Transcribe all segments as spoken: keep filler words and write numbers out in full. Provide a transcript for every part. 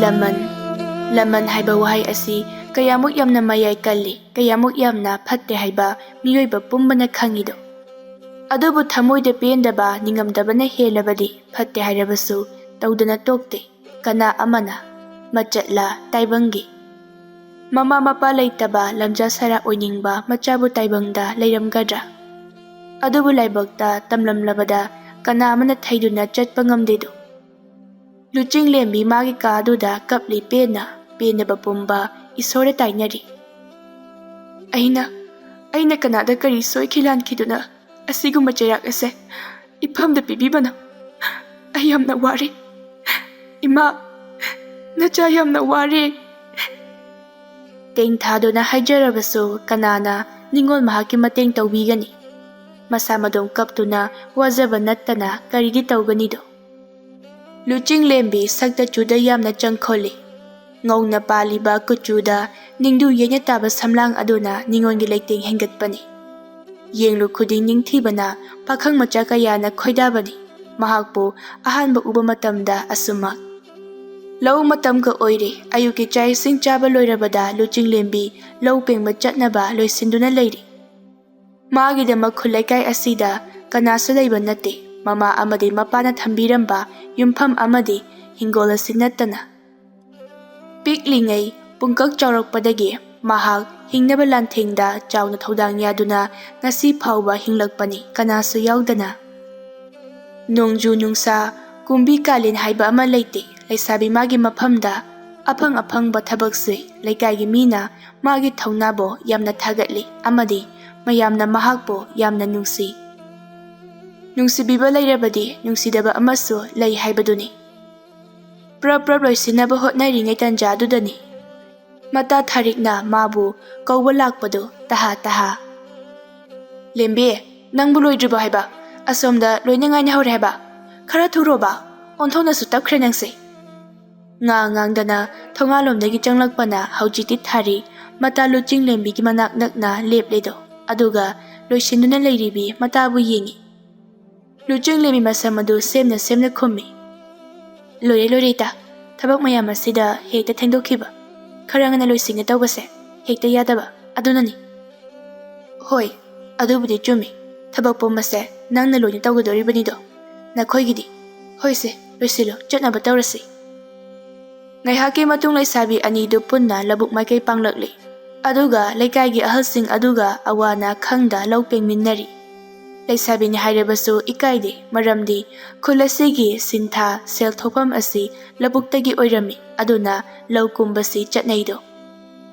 ꯂꯃꯟ꯫ ꯂꯃꯟ ꯍꯥꯏꯕ ꯋꯥꯍꯩ ꯑꯁꯤ ꯀꯌꯥꯃꯨꯛ ꯌꯥꯝꯅ ꯃꯌꯥꯏ ꯀꯜꯂꯤ, ꯀꯌꯥꯃꯨꯛ ꯌꯥꯝꯅ ꯐꯠꯇꯦ ꯍꯥꯏꯕ ꯃꯤꯑꯣꯏꯕ ꯄꯨꯝꯕꯅ ꯈꯪꯉꯤꯗꯣ꯫ ꯑꯗꯨꯕꯨ ꯊꯃꯣꯏꯗ ꯄꯦꯟꯗꯕ, ꯅꯤꯡꯉꯝꯗꯕꯅ ꯍꯦꯜꯂꯕꯗꯤ ꯐꯠꯇꯦ ꯍꯥꯏꯔꯕꯁꯨ ꯇꯧꯗꯅ ꯇꯣꯛꯇꯦ ꯀꯅꯥ ꯑꯃꯅ꯫ ꯃꯆꯠꯂ ꯇꯥꯏꯕꯪꯒꯤ꯫ ꯃꯃꯥ ꯃꯄꯥ ꯂꯩꯇꯕ, ꯂꯝꯖꯥ ꯁꯥꯔꯥ ꯑꯣꯏꯅꯤꯡꯕ ꯃꯆꯥꯕꯨ ꯇꯥꯏꯕꯪꯗ ꯂꯩꯔꯝꯒꯗ꯭ꯔꯥ? ꯑꯗꯨꯕꯨ ꯂꯥꯏꯕꯛꯇ ꯇꯝꯂꯝꯂꯕꯗ ꯀꯅꯥ ꯑꯃꯅ ꯊꯩꯗꯨꯅ ꯆꯠꯄ ꯉꯝꯗꯦꯗꯣ꯫ ꯂꯨꯆꯤꯡꯂꯦꯝꯕꯤ ꯃꯥꯒꯤ ꯀꯥꯗꯨꯗ ꯀꯞꯂꯤ ꯄꯦꯟꯅ, ꯄꯦꯟꯗꯕ ꯄꯨꯝꯕ ꯏꯁꯣꯔꯗ ꯇꯥꯏꯅꯔꯤ꯫ "ꯑꯩꯅ, ꯑꯩꯅ ꯀꯅꯥꯗ ꯀꯔꯤ ꯁꯣꯏꯈꯤ ꯂꯥꯟꯈꯤꯗꯨꯅ ꯑꯁꯤꯒꯨꯝꯕ ꯆꯩꯔꯥꯛ ꯑꯁꯦ ꯏꯐꯝꯗ ꯄꯤꯕꯤꯕꯅꯣ? ꯑꯩ ꯌꯥꯝꯅ ꯋꯥꯔꯦ꯫ ꯏꯃꯥ, ꯅꯆꯥ ꯌꯥꯝꯅ ꯋꯥꯔꯦ꯫" ꯇꯦꯡ ꯊꯥꯗꯨꯅ ꯍꯥꯏꯖꯔꯕꯁꯨ ꯀꯅꯥꯅ ꯅꯤꯡꯉꯣꯜ ꯃꯍꯥꯛꯀꯤ ꯃꯇꯦꯡ ꯇꯧꯕꯤꯒꯅꯤ? ꯃꯁꯥ ꯃꯗꯣꯝ ꯀꯞꯇꯨꯅ ꯋꯥꯖꯕ ꯅꯠꯇꯅ ꯀꯔꯤꯗꯤ ꯇꯧꯒꯅꯤꯗꯣ? ꯂꯨꯆꯤꯡꯂꯦꯝꯕꯤ ꯁꯛꯇ ꯆꯨꯗ ꯌꯥꯝꯅ ꯆꯪꯈꯣꯜꯂꯤ꯫ ꯉꯧꯅ ꯄꯥꯜꯂꯤꯕ ꯀꯨꯆꯨꯗ ꯅꯤꯡꯗꯨ ꯌꯦꯅ ꯇꯥꯕ ꯁꯝꯂꯥꯡ ꯑꯗꯨꯅ ꯅꯤꯉꯣꯜꯒꯤ ꯂꯩꯇꯦꯡ ꯍꯦꯟꯒꯠꯄꯅꯤ꯫ ꯌꯦꯡꯂꯨ ꯈꯨꯗꯤꯡ ꯅꯤꯡꯊꯤꯕꯅ ꯄꯥꯈꯪ ꯃꯆꯥ ꯀꯌꯥꯅ ꯈꯣꯏꯗꯥꯕꯅꯤ꯫ ꯃꯍꯥꯛꯄꯨ ꯑꯍꯥꯟꯕ ꯎꯕ ꯃꯇꯝꯗ ꯑꯁꯨꯝꯃꯛ꯫ ꯂꯧ ꯃꯇꯝꯒ ꯑꯣꯏꯔꯦ꯫ ꯑꯌꯨꯛꯀꯤ ꯆꯥꯛ ꯏꯁꯤꯡ ꯆꯥꯕ ꯂꯣꯏꯔꯕꯗ ꯂꯨꯆꯤꯡꯂꯦꯝꯕꯤ ꯂꯧ ꯄꯦꯡꯕ ꯆꯠꯅꯕ ꯂꯣꯏꯁꯤꯟꯗꯨꯅ ꯂꯩꯔꯤ꯫ ꯃꯥꯒꯤꯗꯃꯛ ꯈꯨꯜꯂꯩꯀꯥꯏ ꯑꯁꯤꯗ ꯀꯅꯥꯁꯨ ꯂꯩꯕ ꯅꯠꯇꯦ꯫ ꯃꯃꯥ ꯑꯃꯗꯤ ꯃꯄꯥꯅ ꯊꯝꯕꯤꯔꯝꯕ ꯌꯨꯝꯐꯝ ꯑꯃꯗꯤ ꯍꯤꯡꯒꯣꯜ ꯑꯁꯤ ꯅꯠꯇꯅ꯫ ꯄꯤꯛꯂꯤꯉꯩ ꯄꯨꯡꯀꯛ ꯆꯥꯎꯔꯛꯄꯗꯒꯤ ꯃꯍꯥꯛ ꯍꯤꯡꯅꯕ ꯂꯥꯟꯊꯦꯡꯗ ꯆꯥꯎꯅ ꯊꯧꯗꯥꯡ ꯌꯥꯗꯨꯅ ꯉꯁꯤ ꯐꯥꯎꯕ ꯍꯤꯡꯂꯛꯄꯅꯤ, ꯀꯅꯥꯁꯨ ꯌꯥꯎꯗꯅ꯫ ꯅꯣꯡꯖꯨ ꯅꯨꯡꯁꯥ, ꯀꯨꯝꯕꯤ ꯀꯥꯂꯦꯟ ꯍꯥꯏꯕ ꯑꯃ ꯂꯩꯇꯦ꯫ ꯂꯩꯁꯥꯕꯤ ꯃꯥꯒꯤ ꯃꯐꯝꯗ ꯑꯐꯪ ꯑꯐꯪꯕ ꯊꯕꯛ ꯁꯨꯏ꯫ ꯂꯩꯀꯥꯏꯒꯤ ꯃꯤꯅ ꯃꯥꯒꯤ ꯊꯧꯅꯥꯕꯨ ꯌꯥꯝꯅ ꯊꯥꯒꯠꯂꯤ ꯑꯃꯗꯤ ꯃꯌꯥꯝꯅ ꯃꯍꯥꯛꯄꯨ ꯌꯥꯝꯅ ꯅꯨꯡꯁꯤ꯫ ꯅꯨꯡꯁꯤꯕꯤꯕ ꯂꯩꯔꯕꯗꯤ ꯅꯨꯡꯁꯤꯗꯕ ꯑꯃꯁꯨ ꯂꯩ ꯍꯥꯏꯕꯗꯨꯅꯤ꯫ ꯄ꯭ꯔꯞ ꯄ꯭ꯔꯞ ꯂꯣꯏꯁꯤꯟꯅꯕ ꯍꯣꯠꯅꯔꯤꯉꯩ ꯇꯟꯖꯥꯗꯨꯗꯅꯤ ꯃꯇꯥ ꯊꯥꯔꯤꯛꯅ ꯃꯥꯕꯨ ꯀꯧꯕ ꯂꯥꯛꯄꯗꯨ ꯇꯍꯥ ꯇꯍꯥ꯫ "ꯂꯦꯝꯕꯤ, ꯅꯪꯕꯨ ꯂꯣꯏꯗ꯭ꯔꯤꯕꯣ ꯍꯥꯏꯕ? ꯑꯁꯣꯝꯗ ꯂꯣꯏꯅ ꯉꯥꯏꯅꯍꯧꯔꯦ ꯍꯥꯏꯕ꯫ ꯈꯔ ꯊꯨꯔꯣꯕ, ꯑꯣꯟꯊꯣꯛꯅꯁꯨ ꯇꯞꯈ꯭ꯔꯦ ꯅꯪꯁꯦ꯫" ꯉꯥ ꯉꯥꯡꯗꯅ ꯊꯣꯡꯒꯥꯜꯂꯣꯝꯗꯒꯤ ꯆꯪꯂꯛꯄꯅ ꯍꯧꯖꯤꯛꯇꯤ ꯊꯥꯔꯤꯛ ꯃꯇꯥ ꯂꯨꯆꯤꯡꯂꯦꯝꯕꯤꯒꯤ ꯃꯅꯥꯛ ꯅꯛꯅ ꯂꯦꯞꯂꯦꯗꯣ꯫ ꯑꯗꯨꯒ ꯂꯣꯏꯁꯤꯟꯗꯨꯅ ꯂꯩꯔꯤꯕꯤ ꯃꯇꯥꯕꯨ ꯌꯦꯡꯏ꯫ ꯂꯨꯆꯤꯡꯂꯦꯝꯕꯤ ꯃꯁꯝ ꯑꯗꯨ ꯁꯦꯝꯅ ꯁꯦꯝꯅ ꯈꯨꯝꯃꯤ꯫ "ꯂꯣꯏꯔꯦ, ꯂꯣꯏꯔꯦ ꯏꯇꯥ, ꯊꯕꯛ ꯃꯌꯥꯝ ꯑꯁꯤꯗ ꯍꯦꯛꯇ ꯊꯦꯡꯗꯣꯛꯈꯤꯕ, ꯈꯔ ꯉꯟꯅ ꯂꯣꯏꯁꯤꯟꯒꯦ ꯇꯧꯕꯁꯦ ꯍꯦꯛꯇ ꯌꯥꯗꯕ ꯑꯗꯨꯅꯅꯤ꯫ ꯍꯣꯏ, ꯑꯗꯨꯕꯨꯗꯤ ꯆꯨꯝꯃꯤ꯫ ꯊꯕꯛ ꯄꯨꯝꯕꯁꯦ ꯅꯪꯅ ꯂꯣꯏꯅ ꯇꯧꯒꯗꯧꯔꯤꯕꯅꯤꯗꯣ, ꯅꯈꯣꯏꯒꯤꯗꯤ꯫ ꯍꯣꯏꯁꯦ, ꯂꯣꯏꯁꯤꯜꯂꯣ, ꯆꯠꯅꯕ ꯇꯧꯔꯁꯤ꯫ ꯉꯥꯏꯍꯥꯛꯀꯤ ꯃꯇꯨꯡ ꯂꯩꯁꯥꯕꯤ ꯑꯅꯤꯗꯨ ꯄꯨꯟꯅ ꯂꯧꯕꯨꯛ ꯃꯥꯏꯀꯩ ꯄꯥꯡꯂꯛꯂꯤ꯫ ꯑꯗꯨꯒ ꯂꯩꯀꯥꯏꯒꯤ ꯑꯍꯜꯁꯤꯡ ꯑꯗꯨꯒ ꯑꯋꯥꯅ ꯈꯪꯗ ꯂꯧ ꯄꯦꯡꯃꯤꯟꯅꯔꯤ꯫ ꯂꯩꯁꯥꯕꯤꯅꯤ ꯍꯥꯏꯔꯕꯁꯨ ꯏꯀꯥꯏꯗꯦ, ꯃꯔꯝꯗꯤ ꯈꯨꯜ ꯑꯁꯤꯒꯤ ꯁꯤꯟꯊꯥ ꯁꯦꯜ ꯊꯣꯛꯐꯝ ꯑꯁꯤ ꯂꯧꯕꯨꯛꯇꯒꯤ ꯑꯣꯏꯔꯝꯃꯤ, ꯑꯗꯨꯅ ꯂꯧ ꯀꯨꯝꯕꯁꯤ ꯆꯠꯅꯩꯗꯣ꯫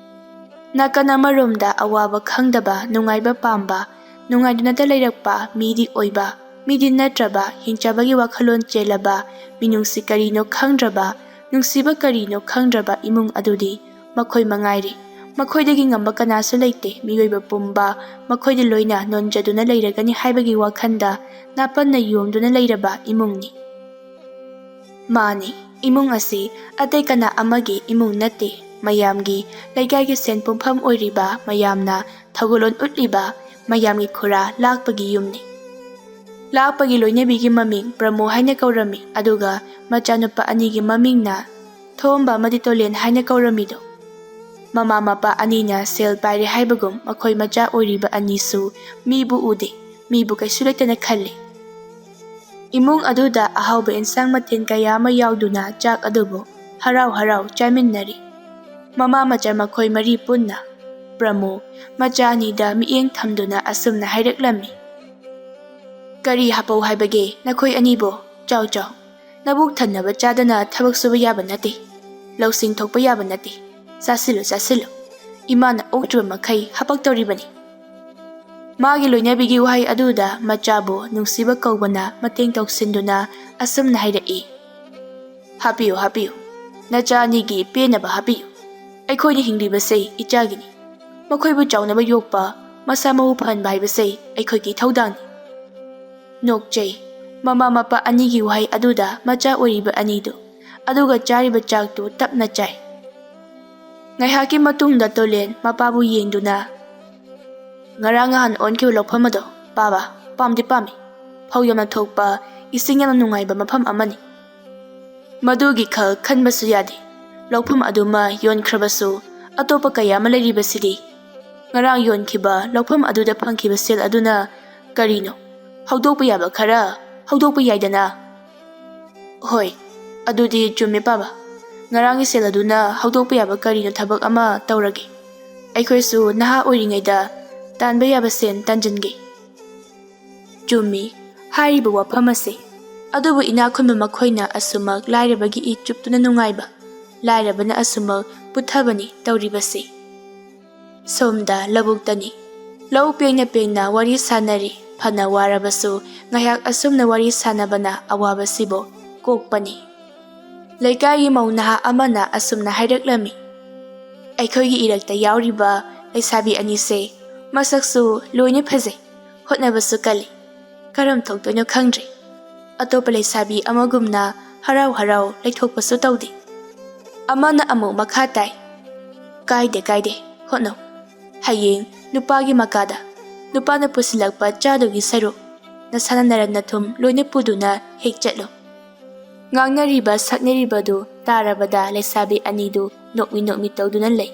ꯅꯥꯀꯟ ꯑꯃꯔꯣꯝꯗ ꯑꯋꯥꯕ ꯈꯪꯗꯕ, ꯅꯨꯡꯉꯥꯏꯕ ꯄꯥꯝꯕ, ꯅꯨꯡꯉꯥꯏꯗꯨꯅꯇ ꯂꯩꯔꯛꯄ ꯃꯤꯗꯤ ꯑꯣꯏꯕ, ꯃꯤꯗꯤ ꯅꯠꯇ꯭ꯔꯕ, ꯍꯤꯡꯆꯥꯕꯒꯤ ꯋꯥꯈꯜꯂꯣꯟ ꯆꯦꯜꯂꯕ, ꯃꯤꯅꯨꯡꯁꯤ ꯀꯔꯤꯅꯣ ꯈꯪꯗ꯭ꯔꯕ, ꯅꯨꯡꯁꯤꯕ ꯀꯔꯤꯅꯣ ꯈꯪꯗ꯭ꯔꯕ ꯏꯃꯨꯡ ꯑꯗꯨꯗꯤ ꯃꯈꯣꯏ ꯃꯉꯥꯏꯔꯦ꯫ ꯃꯈꯣꯏꯗꯒꯤ ꯉꯝꯕ ꯀꯅꯥꯁꯨ ꯂꯩꯇꯦ꯫ ꯃꯤꯑꯣꯏꯕ ꯄꯨꯝꯕ ꯃꯈꯣꯏꯗ ꯂꯣꯏꯅ ꯅꯣꯟꯖꯗꯨꯅ ꯂꯩꯔꯒꯅꯤ ꯍꯥꯏꯕꯒꯤ ꯋꯥꯈꯜꯗ ꯅꯥꯄꯟꯅ ꯌꯣꯝꯗꯨꯅ ꯂꯩꯔꯕ ꯏꯃꯨꯡꯅꯤ꯫ ꯃꯥꯅꯤ, ꯏꯃꯨꯡ ꯑꯁꯤ ꯑꯇꯩ ꯀꯅꯥ ꯑꯃꯒꯤ ꯏꯃꯨꯡ ꯅꯠꯇꯦ꯫ ꯃꯌꯥꯝꯒꯤ, ꯂꯩꯀꯥꯏꯒꯤ ꯁꯦꯟ ꯄꯨꯝꯐꯝ ꯑꯣꯏꯔꯤꯕ, ꯃꯌꯥꯝꯅ ꯊꯧꯒꯜꯂꯣꯟ ꯎꯠꯂꯤꯕ, ꯃꯌꯥꯝꯒꯤ ꯈꯨꯔꯥ ꯂꯥꯛꯄꯒꯤ ꯌꯨꯝꯅꯤ꯫ ꯂꯥꯛꯄꯒꯤ ꯂꯣꯏꯅꯕꯤꯒꯤ ꯃꯃꯤꯡ ꯄ꯭ꯔꯃꯣ ꯍꯥꯏꯅ ꯀꯧꯔꯝꯃꯤ, ꯑꯗꯨꯒ ꯃꯆꯥꯅꯨꯄꯥ ꯑꯅꯤꯒꯤ ꯃꯃꯤꯡꯅ ꯊꯣꯝꯕ ꯑꯃꯗꯤ ꯇꯣꯂꯦꯟ ꯍꯥꯏꯅ ꯀꯧꯔꯝꯃꯤꯗꯣ꯫ ꯃꯃꯥ ꯃꯄꯥ ꯑꯅꯤꯅ ꯁꯦꯜ ꯄꯥꯏꯔꯦ ꯍꯥꯏꯕꯒꯨꯝ ꯃꯈꯣꯏ ꯃꯆꯥ ꯑꯣꯏꯔꯤꯕ ꯑꯅꯤꯁꯨ ꯃꯤꯕꯨ ꯎꯗꯦ, ꯃꯤꯕꯨ ꯀꯩꯁꯨ ꯂꯩꯇꯅ ꯈꯜꯂꯤ꯫ ꯏꯃꯨꯡ ꯑꯗꯨꯗ ꯑꯍꯥꯎꯕ ꯏꯟꯁꯥꯡ ꯃꯊꯦꯜ ꯀꯌꯥ ꯑꯃ ꯌꯥꯎꯗꯨꯅ ꯆꯥꯛ ꯑꯗꯨꯕꯨ ꯍꯔꯥꯎ ꯍꯔꯥꯎ ꯆꯥꯃꯤꯟꯅꯔꯤ꯫ ꯃꯃꯥ ꯃꯆꯥ ꯃꯈꯣꯏ ꯃꯔꯤ ꯄꯨꯟꯅ꯫ ꯄ꯭ꯔꯃꯣ ꯃꯆꯥ ꯑꯅꯤꯗ ꯃꯤꯠꯌꯦꯡ ꯊꯝꯗꯨꯅ ꯑꯁꯨꯝꯅ ꯍꯥꯏꯔꯛꯂꯝꯃꯤ, "ꯀꯔꯤ ꯍꯥꯄꯧ ꯍꯥꯏꯕꯒꯦ ꯅꯈꯣꯏ ꯑꯅꯤꯕꯣ? ꯆꯥꯎ ꯆꯥꯎ, ꯅꯕꯨꯛ ꯊꯟꯅꯕ ꯆꯥꯗꯅ ꯊꯕꯛ ꯁꯨꯕ ꯌꯥꯕ ꯅꯠꯇꯦ, ꯂꯧꯁꯤꯡ ꯊꯣꯛꯄ ꯌꯥꯕ ꯅꯠꯇꯦ꯫ ꯆꯥꯁꯤꯜꯂꯨ ꯆꯥꯁꯤꯜꯂꯨ, ꯏꯃꯥꯅ ꯑꯣꯛꯇ꯭ꯔꯤꯕ ꯃꯈꯩ ꯍꯥꯄꯛꯇꯧꯔꯤꯕꯅꯤ"꯫ ꯃꯥꯒꯤ ꯂꯣꯏꯅꯕꯤꯒꯤ ꯋꯥꯍꯩ ꯑꯗꯨꯗ ꯃꯆꯥꯕꯨ ꯅꯨꯡꯁꯤꯕ ꯀꯧꯕꯅ ꯃꯇꯦꯡ ꯇꯧꯁꯤꯟꯗꯨꯅ ꯑꯁꯨꯝꯅ ꯍꯥꯏꯔꯛꯏ, "ꯍꯥꯞꯄꯤꯌꯨ, ꯍꯥꯞꯄꯤꯌꯨ꯫ ꯅꯆꯥ ꯑꯅꯤꯒꯤ ꯄꯦꯟꯅꯕ ꯍꯥꯞꯄꯤꯌꯨ꯫ ꯑꯩꯈꯣꯏꯅ ꯍꯤꯡꯂꯤꯕꯁꯦ ꯏꯆꯥꯒꯤꯅꯤ꯫ ꯃꯈꯣꯏꯕꯨ ꯆꯥꯎꯅꯕ ꯌꯣꯛꯄ, ꯃꯁꯥ ꯃꯎ ꯐꯍꯟꯕ ꯍꯥꯏꯕꯁꯦ ꯑꯩꯈꯣꯏꯒꯤ ꯏꯊꯧꯗꯥꯡꯅꯤ"꯫ ꯅꯣꯛꯆꯩ꯫ ꯃꯃꯥ ꯃꯄꯥ ꯑꯅꯤꯒꯤ ꯋꯥꯍꯩ ꯑꯗꯨꯗ ꯃꯆꯥ ꯑꯣꯏꯔꯤꯕ ꯑꯅꯤꯗꯨ, ꯑꯗꯨꯒ ꯆꯥꯔꯤꯕ ꯆꯥꯛꯇꯨ ꯇꯞꯅ ꯆꯥꯏ꯫ ꯉꯥꯏꯍꯥꯛꯀꯤ ꯃꯇꯨꯡꯗ ꯇꯣꯂꯦꯟ ꯃꯄꯥꯕꯨ ꯌꯦꯡꯗꯨꯅ, "ꯉꯔꯥꯡ ꯅꯍꯥꯟ ꯑꯣꯟꯈꯤꯕ ꯂꯧꯐꯝ ꯑꯗꯣ, ꯄꯥꯕ, ꯄꯥꯝꯗꯤ ꯄꯥꯝꯃꯤ꯫ ꯐꯧ ꯌꯥꯝꯅ ꯊꯣꯛꯄ, ꯏꯁꯤꯡ ꯌꯥꯝꯅ ꯅꯨꯡꯉꯥꯏꯕ ꯃꯐꯝ ꯑꯃꯅꯤ"꯫ ꯃꯗꯨꯒꯤ ꯈꯜ ꯈꯟꯕꯁꯨ ꯌꯥꯗꯦ꯫ ꯂꯧꯐꯝ ꯑꯗꯨꯃ ꯌꯣꯟꯈ꯭ꯔꯕꯁꯨ ꯑꯇꯣꯞꯄ ꯀꯌꯥ ꯑꯃ ꯂꯩꯔꯤꯕꯁꯤꯗꯤ꯫ ꯉꯔꯥꯡ ꯌꯣꯟꯈꯤꯕ ꯂꯧꯐꯝ ꯑꯗꯨꯗ ꯐꯪꯈꯤꯕ ꯁꯦꯜ ꯑꯗꯨꯅ ꯀꯔꯤꯅꯣ? ꯍꯧꯗꯣꯛꯄ ꯌꯥꯕ ꯈꯔ ꯍꯧꯗꯣꯛꯄ ꯌꯥꯏꯗꯅ꯫ ꯍꯣꯏ, ꯑꯗꯨꯗꯤ ꯆꯨꯝꯃꯦ ꯄꯥꯕ꯫ ꯉꯔꯥꯡꯒꯤ ꯁꯦꯜ ꯑꯗꯨꯅ ꯍꯧꯗꯣꯛꯄ ꯌꯥꯕ ꯀꯔꯤꯅꯣ ꯊꯕꯛ ꯑꯃ ꯇꯧꯔꯒꯦ꯫ ꯑꯩꯈꯣꯏꯁꯨ ꯅꯍꯥ ꯑꯣꯏꯔꯤꯉꯩꯗ ꯇꯥꯟꯕ ꯌꯥꯕ ꯁꯦꯟ ꯇꯥꯟꯖꯟꯒꯦ꯫ ꯆꯨꯝꯃꯤ ꯍꯥꯏꯔꯤꯕ ꯋꯥꯐꯝ ꯑꯁꯤ꯫ ꯑꯗꯨꯕꯨ ꯏꯅꯥꯛ ꯈꯨꯟꯕ ꯃꯈꯣꯏꯅ ꯑꯁꯨꯃꯛ ꯂꯥꯏꯔꯕꯒꯤ ꯏ ꯆꯨꯞꯇꯨꯅ ꯅꯨꯡꯉꯥꯏꯕ, ꯂꯥꯏꯔꯕꯅ ꯑꯁꯨꯃꯛ ꯄꯨꯊꯕꯅꯤ ꯇꯧꯔꯤꯕꯁꯤ꯫ ꯁꯣꯝꯗ ꯂꯧꯕꯨꯛꯇꯅꯤ꯫ ꯂꯧ ꯄꯦꯡꯅ ꯄꯦꯡꯅ ꯋꯥꯔꯤ ꯁꯥꯟꯅꯔꯤ꯫ ꯐꯅ ꯋꯥꯔꯕꯁꯨ ꯉꯥꯏꯍꯥꯛ ꯑꯁꯨꯝꯅ ꯋꯥꯔꯤ ꯁꯥꯟꯅꯕꯅ ꯑꯋꯥꯕꯁꯤꯕꯨ ꯀꯣꯛꯄꯅꯤ꯫ ꯂꯩꯀꯥꯏꯒꯤ ꯃꯧ ꯅꯍꯥ ꯑꯃꯅ ꯑꯁꯨꯝꯅ ꯍꯥꯏꯔꯛꯂꯝꯃꯤ, "ꯑꯩꯈꯣꯏꯒꯤ ꯏꯔꯛꯇ ꯌꯥꯎꯔꯤꯕ ꯂꯩꯁꯥꯕꯤ ꯑꯅꯤꯁꯦ ꯃꯁꯛꯁꯨ ꯂꯣꯏꯅ ꯐꯖꯩ, ꯍꯣꯠꯅꯕꯁꯨ ꯀꯜꯂꯤ꯫ ꯀꯔꯝ ꯊꯣꯛꯇꯣꯏꯅꯣ ꯈꯪꯗ꯭ꯔꯦ꯫ ꯑꯇꯣꯞꯄ ꯂꯩꯁꯥꯕꯤ ꯑꯃꯒꯨꯝꯅ ꯍꯔꯥꯎ ꯍꯔꯥꯎ ꯂꯩꯊꯣꯛꯄꯁꯨ ꯇꯧꯗꯦ꯫" ꯑꯃꯅ ꯑꯃꯨꯛ ꯃꯈꯥ ꯇꯥꯏ, "ꯀꯥꯏꯗꯦ ꯀꯥꯏꯗꯦ, ꯍꯣꯠꯅꯧ꯫ ꯍꯌꯦꯡ ꯅꯨꯄꯥꯒꯤ ꯃꯀꯥꯗ ꯅꯨꯄꯥꯅ ꯄꯨꯁꯤꯜꯂꯛꯄ ꯆꯥꯗꯨꯒꯤ ꯁꯔꯨꯛ ꯅꯁꯥꯅ ꯅꯔꯟ ꯅꯊꯨꯝ ꯂꯣꯏꯅ ꯄꯨꯗꯨꯅ ꯍꯦꯛ ꯆꯠꯂꯨ꯫" ꯉꯥꯡꯅꯔꯤꯕ ꯁꯛꯅꯔꯤꯕꯗꯨ ꯇꯥꯔꯕꯗ ꯂꯩꯁꯥꯕꯤ ꯑꯅꯤꯗꯨ ꯅꯣꯛꯃꯤ ꯅꯣꯛꯃꯤ ꯇꯧꯗꯨꯅ ꯂꯩ꯫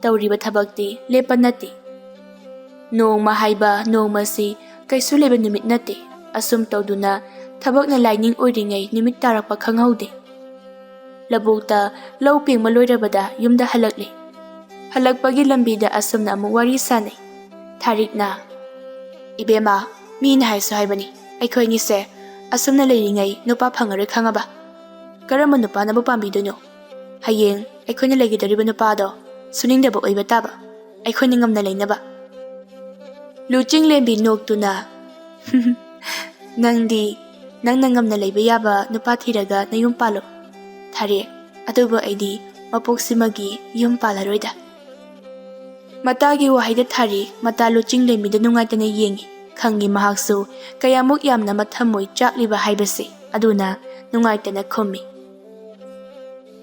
ꯇꯧꯔꯤꯕ ꯊꯕꯛꯇꯤ ꯂꯦꯞꯄ ꯅꯠꯇꯦ꯫ ꯅꯣꯡꯃ ꯍꯥꯏꯕ ꯅꯣꯡꯃꯁꯤ ꯀꯩꯁꯨ ꯂꯩꯕ ꯅꯨꯃꯤꯠ ꯅꯠꯇꯦ꯫ ꯑꯁꯨꯝ ꯇꯧꯗꯨꯅ ꯊꯕꯛꯅ ꯂꯥꯏꯅꯤꯡ ꯑꯣꯏꯔꯤꯉꯩ ꯅꯨꯃꯤꯠ ꯇꯥꯔꯛꯄ ꯈꯪꯍꯧꯗꯦ꯫ ꯂꯧꯕꯨꯛꯇ ꯂꯧ ꯄꯦꯡꯕ ꯂꯣꯏꯔꯕꯗ ꯌꯨꯝꯗ ꯍꯜꯂꯛꯂꯦ꯫ ꯍꯜꯂꯛꯄꯒꯤ ꯂꯝꯕꯤꯗ ꯑꯁꯨꯝꯅ ꯑꯃꯨꯛ ꯋꯥꯔꯤ ꯁꯥꯟꯅꯩ꯫ ꯊꯥꯔꯤꯛꯅ, "ꯏꯕꯦꯝꯃ, ꯃꯤꯅ ꯍꯥꯏꯁꯨ ꯍꯥꯏꯕꯅꯤ, ꯑꯩꯈꯣꯏ ꯑꯅꯤꯁꯦ ꯑꯁꯨꯝꯅ ꯂꯩꯔꯤꯉꯩ ꯅꯨꯄꯥ ꯐꯪꯉꯔꯣꯏ ꯈꯪꯉꯕ? ꯀꯔꯝꯕ ꯅꯨꯄꯥꯅꯕꯨ ꯄꯥꯝꯕꯤꯗꯣꯏꯅꯣ? ꯍꯌꯦꯡ ꯑꯩꯈꯣꯏꯅ ꯂꯩꯒꯗꯧꯔꯤꯕ ꯅꯨꯄꯥꯗꯣ ꯁꯨꯅꯤꯡꯗꯕ ꯑꯣꯏꯕ ꯇꯥꯕ, ꯑꯩꯈꯣꯏꯅ ꯉꯝꯅ ꯂꯩꯅꯕ꯫" ꯂꯨꯆꯤꯡꯂꯦꯝꯕꯤ ꯅꯣꯛꯇꯨꯅ, "ꯅꯪꯗꯤ ꯅꯪꯅ ꯉꯝꯅ ꯂꯩꯕ ꯌꯥꯕ ꯅꯨꯄꯥ ꯊꯤꯔꯒ ꯅꯌꯨꯝ ꯄꯥꯜꯂꯣ, ꯊꯥꯔꯦꯛ꯫ ꯑꯗꯨꯕꯨ ꯑꯩꯗꯤ ꯃꯄꯣꯛꯁꯤꯃꯒꯤ ꯌꯨꯝ ꯄꯥꯜꯂꯔꯣꯏꯗ꯫" ꯃꯇꯥꯒꯤ ꯋꯥꯍꯩꯗ ꯊꯥꯔꯤ ꯃꯇꯥ ꯂꯨꯆꯤꯡꯂꯦꯝꯕꯤꯗ ꯅꯨꯡꯉꯥꯏꯇꯅ ꯌꯦꯡꯉꯤ꯫ ꯈꯪꯉꯤ ꯃꯍꯥꯛꯁꯨ ꯀꯌꯥꯃꯨꯛ ꯌꯥꯝꯅ ꯃꯊꯃꯣꯏ ꯆꯥꯛꯂꯤꯕ ꯍꯥꯏꯕꯁꯦ꯫ ꯑꯗꯨꯅ ꯅꯨꯡꯉꯥꯏꯇꯅ ꯈꯨꯝꯃꯤ,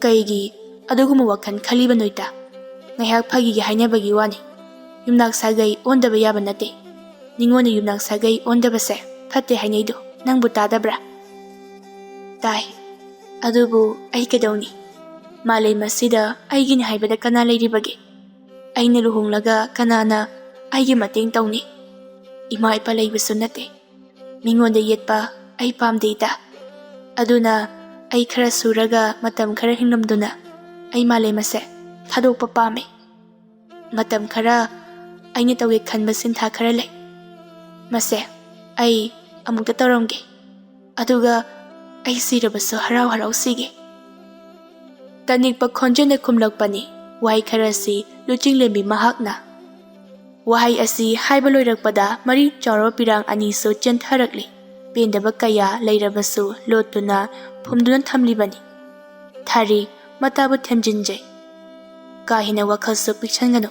"ꯀꯩꯒꯤ ꯑꯗꯨꯒꯨꯝꯕ ꯋꯥꯈꯜ ꯈꯜꯂꯤꯕꯅꯣ ꯏꯇꯥ? ꯉꯥꯏꯍꯥꯛ ꯐꯥꯒꯤꯒꯤ ꯍꯥꯏꯅꯕꯒꯤ ꯋꯥꯅꯤ꯫ ꯌꯨꯝꯅꯥꯛ ꯁꯥꯒꯩ ꯑꯣꯟꯗꯕ ꯌꯥꯕ ꯅꯠꯇꯦ꯫ ꯅꯤꯉꯣꯜꯅ ꯌꯨꯝꯅꯥꯛ ꯁꯥꯒꯩ ꯑꯣꯟꯗꯕꯁꯦ ꯐꯠꯇꯦ ꯍꯥꯏꯅꯩꯗꯣ ꯅꯪꯕꯨ ꯇꯥꯗꯕ꯭ꯔꯥ?" "ꯇꯥꯏ꯫ ꯑꯗꯨꯕꯨ ꯑꯩ ꯀꯩꯗꯧꯅꯤ? ꯃꯥꯂꯦꯝ ꯑꯁꯤꯗ ꯑꯩꯒꯤꯅꯤ ꯍꯥꯏꯕꯗ ꯀꯅꯥ ꯂꯩꯔꯤꯕꯒꯦ? ꯑꯩꯅ ꯂꯨꯍꯣꯡꯂꯒ ꯀꯅꯥꯅ ꯑꯩꯒꯤ ꯃꯇꯦꯡ ꯇꯧꯅꯤ? ꯏꯃꯥ ꯏꯄꯥ ꯂꯩꯕꯁꯨ ꯅꯠꯇꯦ꯫ ꯃꯤꯉꯣꯟꯗ ꯌꯦꯠꯄ ꯑꯩ ꯄꯥꯝꯗꯦ, ꯏꯇꯥ꯫ ꯑꯗꯨꯅ ꯑꯩ ꯈꯔ ꯁꯨꯔꯒ ꯃꯇꯝ ꯈꯔ ꯍꯤꯡꯂꯝꯗꯨꯅ ꯑꯩ ꯃꯥꯂꯦꯝ ꯑꯁꯦ ꯊꯥꯗꯣꯛꯄ ꯄꯥꯝꯃꯤ꯫ ꯃꯇꯝ ꯈꯔ ꯑꯩꯅ ꯇꯧꯒꯦ ꯈꯟꯕ ꯁꯤꯟꯊꯥ ꯈꯔ ꯂꯩ꯫ ꯃꯁꯦ ꯑꯩ ꯑꯃꯨꯛꯇ ꯇꯧꯔꯝꯒꯦ꯫ ꯑꯗꯨꯒ ꯑꯩ ꯁꯤꯔꯕꯁꯨ ꯍꯔꯥꯎ ꯍꯔꯥꯎ ꯁꯤꯒꯦ꯫ ꯇꯅꯤꯛꯄ ꯈꯣꯟꯖꯦꯜꯅ ꯈꯨꯝꯂꯛꯄꯅꯤ ꯋꯥꯍꯩ ꯈꯔꯁꯤ ꯂꯨꯆꯤꯡꯂꯦꯝꯕꯤ ꯃꯍꯥꯛꯅ꯫ ꯋꯥꯍꯩ ꯑꯁꯤ ꯍꯥꯏꯕ ꯂꯣꯏꯔꯛꯄꯗ ꯃꯔꯤ ꯆꯥꯎꯔꯕ ꯄꯤꯔꯥꯡ ꯑꯅꯤꯁꯨ ꯆꯦꯟꯊꯔꯛꯂꯤ꯫ ꯄꯦꯟꯗꯕ ꯀꯌꯥ ꯂꯩꯔꯕꯁꯨ ꯂꯣꯠꯇꯨꯅ ꯐꯨꯝꯗꯨꯅ ꯊꯝꯂꯤꯕꯅꯤ꯫ ꯊꯥꯔꯤ ꯃꯇꯥꯕꯨ ꯊꯦꯝꯖꯤꯟꯖꯩ꯫ ꯀꯥ ꯍꯦꯟꯅ ꯋꯥꯈꯜꯁꯨ ꯄꯤꯛꯁꯟꯒꯅꯨ꯫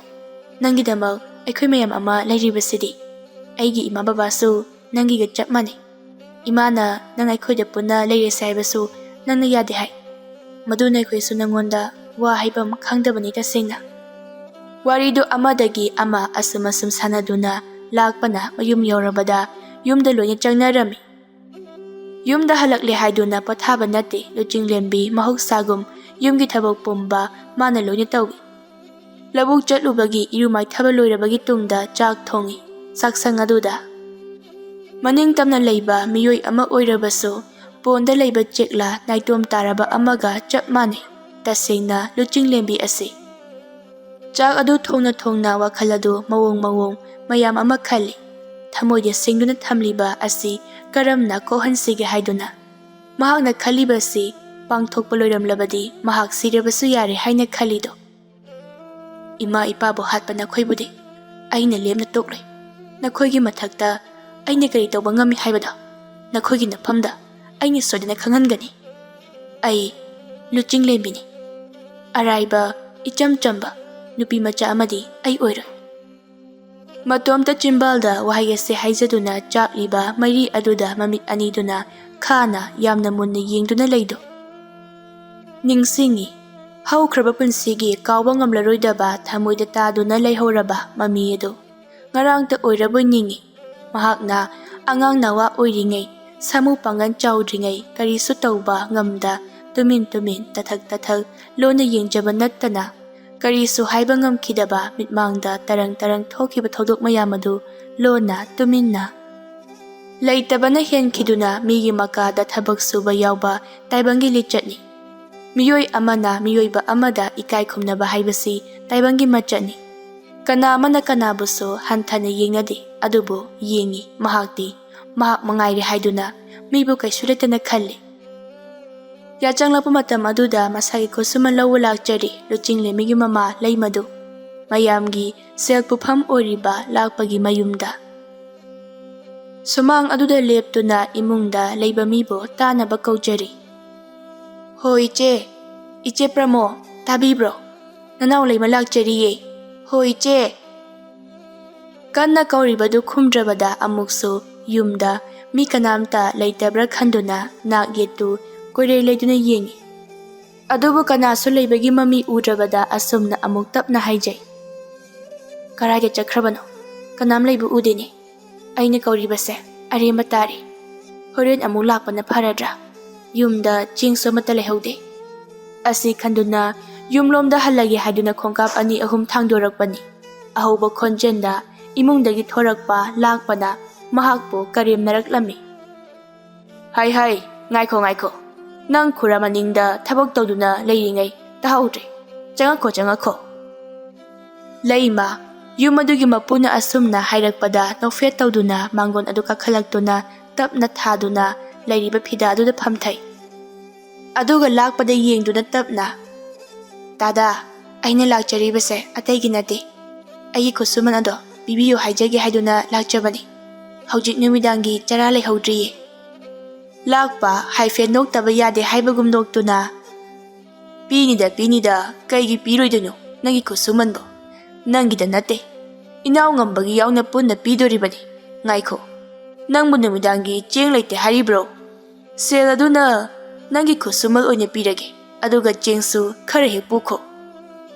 ꯅꯪꯒꯤꯗꯃꯛ ꯑꯩꯈꯣꯏ ꯃꯌꯥꯝ ꯑꯃ ꯂꯩꯔꯤꯕꯁꯤꯗꯤ꯫ ꯑꯩꯒꯤ ꯏꯃꯥ ꯕꯕꯥꯁꯨ ꯅꯪꯒꯤꯒ ꯆꯞ ꯃꯥꯟꯅꯩ꯫ ꯏꯃꯥꯅ ꯅꯪ ꯑꯩꯈꯣꯏꯗ ꯄꯨꯟꯅ ꯂꯩꯔꯁꯦ ꯍꯥꯏꯕꯁꯨ ꯅꯪꯅ ꯌꯥꯗꯦ ꯍꯥꯏ꯫ ꯃꯗꯨꯅ ꯑꯩꯈꯣꯏꯁꯨ ꯅꯪꯉꯣꯟꯗ ꯋꯥ ꯍꯥꯏꯐꯝ ꯈꯪꯗꯕꯅꯤ ꯇꯁꯦꯡꯅ꯫ ꯋꯥꯔꯤꯗꯨ ꯑꯃꯗꯒꯤ ꯑꯃ ꯑꯁꯨꯝ ꯑꯁꯨꯝ ꯁꯥꯟꯅꯗꯨꯅ ꯂꯥꯛꯄꯅ ꯃꯌꯨꯝ ꯌꯧꯔꯕꯗ ꯌꯨꯝꯗ ꯂꯣꯏꯅ ꯆꯪꯅꯔꯝꯃꯤ꯫ ꯌꯨꯝꯗ ꯍꯜꯂꯛꯂꯦ ꯍꯥꯏꯗꯨꯅ ꯄꯣꯊꯥꯕ ꯅꯠꯇꯦ ꯂꯨꯆꯤꯡꯂꯦꯝꯕꯤ, ꯃꯍꯧꯁꯥꯒꯨꯝ ꯌꯨꯝꯒꯤ ꯊꯕꯛ ꯄꯨꯝꯕ ꯃꯥꯅ ꯂꯣꯏꯅ ꯇꯧꯏ꯫ ꯂꯧꯕꯨꯛ ꯆꯠꯂꯨꯕꯒꯤ ꯏꯔꯨ ꯃꯥꯏꯊꯕ ꯂꯣꯏꯔꯕꯒꯤ ꯇꯨꯡꯗ ꯆꯥꯛ ꯊꯣꯡꯏ꯫ ꯆꯥꯛꯁꯪ ꯑꯗꯨꯗ ꯃꯅꯤꯡ ꯇꯝꯅ ꯂꯩꯕ ꯃꯤꯑꯣꯏ ꯑꯃ ꯑꯣꯏꯔꯕꯁꯨ ꯄꯣꯟꯗ ꯂꯩꯕ ꯆꯦꯛꯂꯥ ꯅꯥꯏꯇꯣꯝ ꯇꯥꯔꯕ ꯑꯃꯒ ꯆꯞ ꯃꯥꯟꯅꯩ꯫ ꯇꯁꯦꯡꯅ ꯂꯨꯆꯤꯡꯂꯦꯝꯕꯤ ꯑꯁꯤ꯫ ꯆꯥꯛ ꯑꯗꯨ ꯊꯣꯡꯅ ꯊꯣꯡꯅ ꯋꯥꯈꯜ ꯑꯗꯨ ꯃꯑꯣꯡ ꯃꯑꯣꯡ ꯃꯌꯥꯝ ꯑꯃ ꯈꯜꯂꯤ꯫ ꯊꯃꯣꯏꯗ ꯁꯦꯡꯗꯨꯅ ꯊꯝꯂꯤꯕ ꯑꯁꯤ ꯀꯔꯝꯅ ꯀꯣꯛꯍꯟꯁꯤꯒꯦ ꯍꯥꯏꯗꯨꯅ꯫ ꯃꯍꯥꯛꯅ ꯈꯜꯂꯤꯕꯁꯤ ꯄꯥꯡꯊꯣꯛꯄ ꯂꯣꯏꯔꯝꯂꯕꯗꯤ ꯃꯍꯥꯛ ꯁꯤꯔꯕꯁꯨ ꯌꯥꯔꯦ ꯍꯥꯏꯅ ꯈꯜꯂꯤꯗꯣ꯫ ꯏꯃꯥ ꯏꯄꯥꯕꯨ ꯍꯥꯠꯄ ꯅꯈꯣꯏꯕꯨꯗꯤ ꯑꯩꯅ ꯂꯦꯝꯅ ꯇꯣꯛꯂꯣꯏ꯫ ꯅꯈꯣꯏꯒꯤ ꯃꯊꯛꯇ ꯑꯩꯅ ꯀꯔꯤ ꯇꯧꯕ ꯉꯝꯃꯤ ꯍꯥꯏꯕꯗꯣ ꯅꯈꯣꯏꯒꯤ ꯅꯐꯝꯗ ꯑꯩꯅ ꯁꯣꯏꯗꯅ ꯈꯪꯍꯟꯒꯅꯤ꯫ ꯑꯩ ꯂꯨꯆꯤꯡꯂꯦꯝꯕꯤꯅꯤ꯫ ꯑꯔꯥꯏꯕ, ꯏꯆꯝ ꯆꯝꯕ ꯅꯨꯄꯤ ꯃꯆꯥ ꯑꯃꯗꯤ ꯑꯩ ꯑꯣꯏꯔꯣꯏ꯫ ꯃꯇꯣꯝꯇ ꯆꯤꯝꯕꯥꯜꯗ ꯋꯥꯍꯩ ꯑꯁꯤ ꯍꯥꯏꯖꯗꯨꯅ ꯆꯥꯛꯂꯤꯕ ꯃꯩꯔꯤ ꯑꯗꯨꯗ ꯃꯃꯤꯠ ꯑꯅꯤꯗꯨꯅ ꯈꯥꯅ ꯌꯥꯝꯅ ꯃꯨꯟꯅ ꯌꯦꯡꯗꯨꯅ ꯂꯩꯗꯣ ꯅꯤꯡꯁꯤꯡꯉꯤ꯫ ꯍꯧꯈ꯭ꯔꯕ ꯄꯨꯟꯁꯤꯒꯤ ꯀꯥꯎꯕ ꯉꯝꯂꯔꯣꯏꯗꯕ ꯊꯃꯣꯏꯗ ꯇꯥꯗꯨꯅ ꯂꯩꯍꯧꯔꯕ ꯃꯃꯤ ꯑꯗꯨ ꯉꯔꯥꯡꯇ ꯑꯣꯏꯔꯕꯣꯏ ꯅꯤꯡꯏ꯫ ꯃꯍꯥꯛꯅ ꯑꯉꯥꯡ ꯅꯋꯥ ꯑꯣꯏꯔꯤꯉꯩ, ꯁꯥꯃꯨ ꯄꯥꯡꯒꯜ ꯆꯥꯎꯗ꯭ꯔꯤꯉꯩ ꯀꯔꯤꯁꯨ ꯇꯧꯕ ꯉꯝꯗ ꯇꯨꯃꯤꯟ ꯇꯨꯃꯤꯟ, ꯇꯊꯛ ꯇꯊꯛ, ꯂꯣꯟꯅ ꯌꯦꯡꯖꯕ ꯅꯠꯇꯅ ꯀꯔꯤꯁꯨ ꯍꯥꯏꯕ ꯉꯝꯈꯤꯗꯕ ꯃꯤꯠꯃꯥꯡꯗ ꯇꯔꯪ ꯇꯔꯪ ꯊꯣꯛꯈꯤꯕ ꯊꯧꯗꯣꯛ ꯃꯌꯥꯝ ꯑꯗꯨ ꯂꯣꯟꯅ ꯇꯨꯃꯤꯟꯅ꯫ ꯂꯩꯇꯕꯅ ꯍꯦꯟꯈꯤꯗꯨꯅ ꯃꯤꯒꯤ ꯃꯀꯥꯗ ꯊꯕꯛ ꯁꯨꯕ ꯌꯥꯎꯕ ꯇꯥꯏꯕꯪꯒꯤ ꯂꯤꯆꯠꯅꯤ꯫ ꯃꯤꯑꯣꯏ ꯑꯃꯅ ꯃꯤꯑꯣꯏꯕ ꯑꯃꯗ ꯏꯀꯥꯏ ꯈꯨꯝꯅꯕ ꯍꯥꯏꯕꯁꯤ ꯇꯥꯏꯕꯪꯒꯤ ꯃꯆꯠꯅꯤ꯫ ꯀꯅꯥ ꯑꯃꯅ ꯀꯅꯥꯕꯨꯁꯨ ꯍꯟꯊꯅ ꯌꯦꯡꯅꯗꯦ, ꯑꯗꯨꯕꯨ ꯌꯦꯡꯉꯤ꯫ ꯃꯍꯥꯛꯇꯤ ꯃꯍꯥꯛ ꯃꯉꯥꯏꯔꯦ ꯍꯥꯏꯗꯨꯅ ꯃꯤꯕꯨ ꯀꯩꯁꯨ ꯂꯩꯇꯅ ꯈꯜꯂꯤ꯫ ꯌꯥꯆꯪꯂꯛꯄ ꯃꯇꯝ ꯑꯗꯨꯗ ꯃꯁꯥꯒꯤ ꯈꯨꯠꯁꯨꯃꯟ ꯂꯧꯕ ꯂꯥꯛꯆꯔꯤ ꯂꯨꯆꯤꯡꯂꯦꯝꯕꯤꯒꯤ ꯃꯃꯥ ꯂꯩꯃꯗꯨ, ꯃꯌꯥꯝꯒꯤ ꯁꯦꯜ ꯄꯨꯐꯝ ꯑꯣꯏꯔꯤꯕ ꯂꯥꯛꯄꯒꯤ ꯃꯌꯨꯝꯗ꯫ ꯁꯨꯃꯥꯡ ꯑꯗꯨꯗ ꯂꯦꯞꯇꯨꯅ ꯏꯃꯨꯡꯗ ꯂꯩꯕ ꯃꯤꯕꯨ ꯇꯥꯅꯕ ꯀꯧꯖꯔꯤ꯫ "ꯍꯣ ꯏꯆꯦ, ꯏꯆꯦ ꯄ꯭ꯔꯃꯣ, ꯇꯥꯕꯤꯕ꯭ꯔꯣ? ꯅꯅꯥꯎ ꯂꯩꯃ ꯂꯥꯛꯆꯔꯤꯌꯦ꯫ ꯍꯣ ꯏꯆꯦ!" ꯀꯟꯅ ꯀꯧꯔꯤꯕꯗꯨ ꯈꯨꯝꯗ꯭ꯔꯕꯗ ꯑꯃꯨꯛꯁꯨ ꯌꯨꯝꯗ ꯃꯤ ꯀꯅꯥꯝꯇ ꯂꯩꯇꯕ꯭ꯔꯥ ꯈꯟꯗꯨꯅ ꯅꯥꯛ ꯌꯦꯠꯇꯨ ꯀꯣꯏꯔꯦ ꯂꯩꯗꯨꯅ ꯌꯦꯡꯉꯤ꯫ ꯑꯗꯨꯕꯨ ꯀꯅꯥꯁꯨ ꯂꯩꯕꯒꯤ ꯃꯃꯤ ꯎꯗ꯭ꯔꯕꯗ ꯑꯁꯨꯝꯅ ꯑꯃꯨꯛ ꯇꯞꯅ ꯍꯥꯏꯖꯩ, "ꯀꯔꯥꯏꯗ ꯆꯠꯈ꯭ꯔꯕꯅꯣ? ꯀꯅꯥꯝ ꯂꯩꯕ ꯎꯗꯦꯅꯦ꯫ ꯑꯩꯅ ꯀꯧꯔꯤꯕꯁꯦ ꯑꯔꯦꯝꯕ ꯇꯥꯔꯦ꯫ ꯍꯣꯔꯦꯟ ꯑꯃꯨꯛ ꯂꯥꯛꯄꯅ ꯐꯔꯗ꯭ꯔꯥ? ꯌꯨꯝꯗ ꯆꯦꯡꯁꯨ ꯑꯃꯠꯇ ꯂꯩꯍꯧꯗꯦ꯫" ꯑꯁꯤ ꯈꯟꯗꯨꯅ ꯌꯨꯝꯂꯣꯝꯗ ꯍꯜꯂꯒꯦ ꯍꯥꯏꯗꯨꯅ ꯈꯣꯡꯀꯥꯞ ꯑꯅꯤ ꯑꯍꯨꯝ ꯊꯥꯡꯗꯣꯔꯛꯄꯅꯤ꯫ ꯑꯍꯧꯕ ꯈꯣꯟꯖꯦꯜꯗ ꯏꯃꯨꯡꯗꯒꯤ ꯊꯣꯔꯛꯄ ꯂꯥꯛꯄꯅ ꯃꯍꯥꯛꯄꯨ ꯀꯔꯦꯝꯅꯔꯛꯂꯝꯃꯤ꯫ "ꯍꯥꯏ ꯍꯥꯏ, ꯉꯥꯏꯈꯣ ꯉꯥꯏꯈꯣ, ꯅꯪ ꯈꯨꯔꯥ ꯃꯅꯤꯡꯗ ꯊꯕꯛ ꯇꯧꯗꯨꯅ ꯂꯩꯔꯤꯉꯩ ꯇꯥꯍꯧꯗ꯭ꯔꯦ꯫ ꯆꯪꯉꯛꯈꯣ ꯆꯪꯉꯛꯈꯣ꯫" ꯂꯩꯃ, ꯌꯨꯝ ꯑꯗꯨꯒꯤ ꯃꯄꯨꯅ ꯑꯁꯨꯝꯅ ꯍꯥꯏꯔꯛꯄꯗ ꯅꯣꯛꯐꯦꯠ ꯇꯧꯗꯨꯅ ꯃꯥꯡꯒꯣꯟ ꯑꯗꯨ ꯀꯥꯈꯠꯂꯛꯇꯨꯅ ꯇꯞꯅ ꯊꯥꯗꯨꯅ ꯂꯩꯔꯤꯕ ꯐꯤꯗꯥ ꯑꯗꯨꯗ ꯐꯝꯊꯩ꯫ ꯑꯗꯨꯒ ꯂꯥꯛꯄꯗ ꯌꯦꯡꯗꯨꯅ ꯇꯞꯅ, "ꯇꯥꯗꯥ, ꯑꯩꯅ ꯂꯥꯛꯆꯔꯤꯕꯁꯦ ꯑꯇꯩꯒꯤ ꯅꯠꯇꯦ꯫ ꯑꯩꯒꯤ ꯈꯨꯠꯁꯨꯃꯟ ꯑꯗꯣ ꯄꯤꯕꯤꯌꯨ ꯍꯥꯏꯖꯒꯦ ꯍꯥꯏꯗꯨꯅ ꯂꯥꯛꯆꯕꯅꯤ꯫ ꯍꯧꯖꯤꯛ ꯅꯨꯃꯤꯗꯥꯡꯒꯤ ꯆꯔꯥ ꯂꯩꯍꯧꯗ꯭ꯔꯤꯌꯦ꯫" ꯂꯥꯛꯄ ꯍꯥꯏꯐꯦꯠ ꯅꯣꯛꯇꯕ ꯌꯥꯗꯦ ꯍꯥꯏꯕꯒꯨꯝ ꯅꯣꯛꯇꯨꯅ, "ꯄꯤꯅꯤꯗ, ꯄꯤꯅꯤꯗ, ꯀꯩꯒꯤ ꯄꯤꯔꯣꯏꯗꯣꯏꯅꯣ? ꯅꯪꯒꯤ ꯈꯨꯠꯁꯨꯃꯟꯕꯨ ꯅꯪꯒꯤꯗ ꯅꯠꯇꯦ, ꯏꯅꯥꯎ ꯉꯝꯕꯒꯤ ꯌꯥꯎꯅ ꯄꯨꯟꯅ ꯄꯤꯗꯣꯔꯤꯕꯅꯤ꯫ ꯉꯥꯏꯈꯣ, ꯅꯪꯕꯨ ꯅꯨꯃꯤꯗꯥꯡꯒꯤ ꯆꯦꯡ ꯂꯩꯇꯦ ꯍꯥꯏꯔꯤꯕ꯭ꯔꯣ? ꯁꯦꯜ ꯑꯗꯨꯅ ꯅꯪꯒꯤ ꯈꯨꯠꯁꯨꯃꯜ ꯑꯣꯏꯅ ꯄꯤꯔꯒꯦ, ꯑꯗꯨꯒ ꯆꯦꯡꯁꯨ ꯈꯔ ꯍꯦꯛ ꯄꯨꯈꯣ꯫"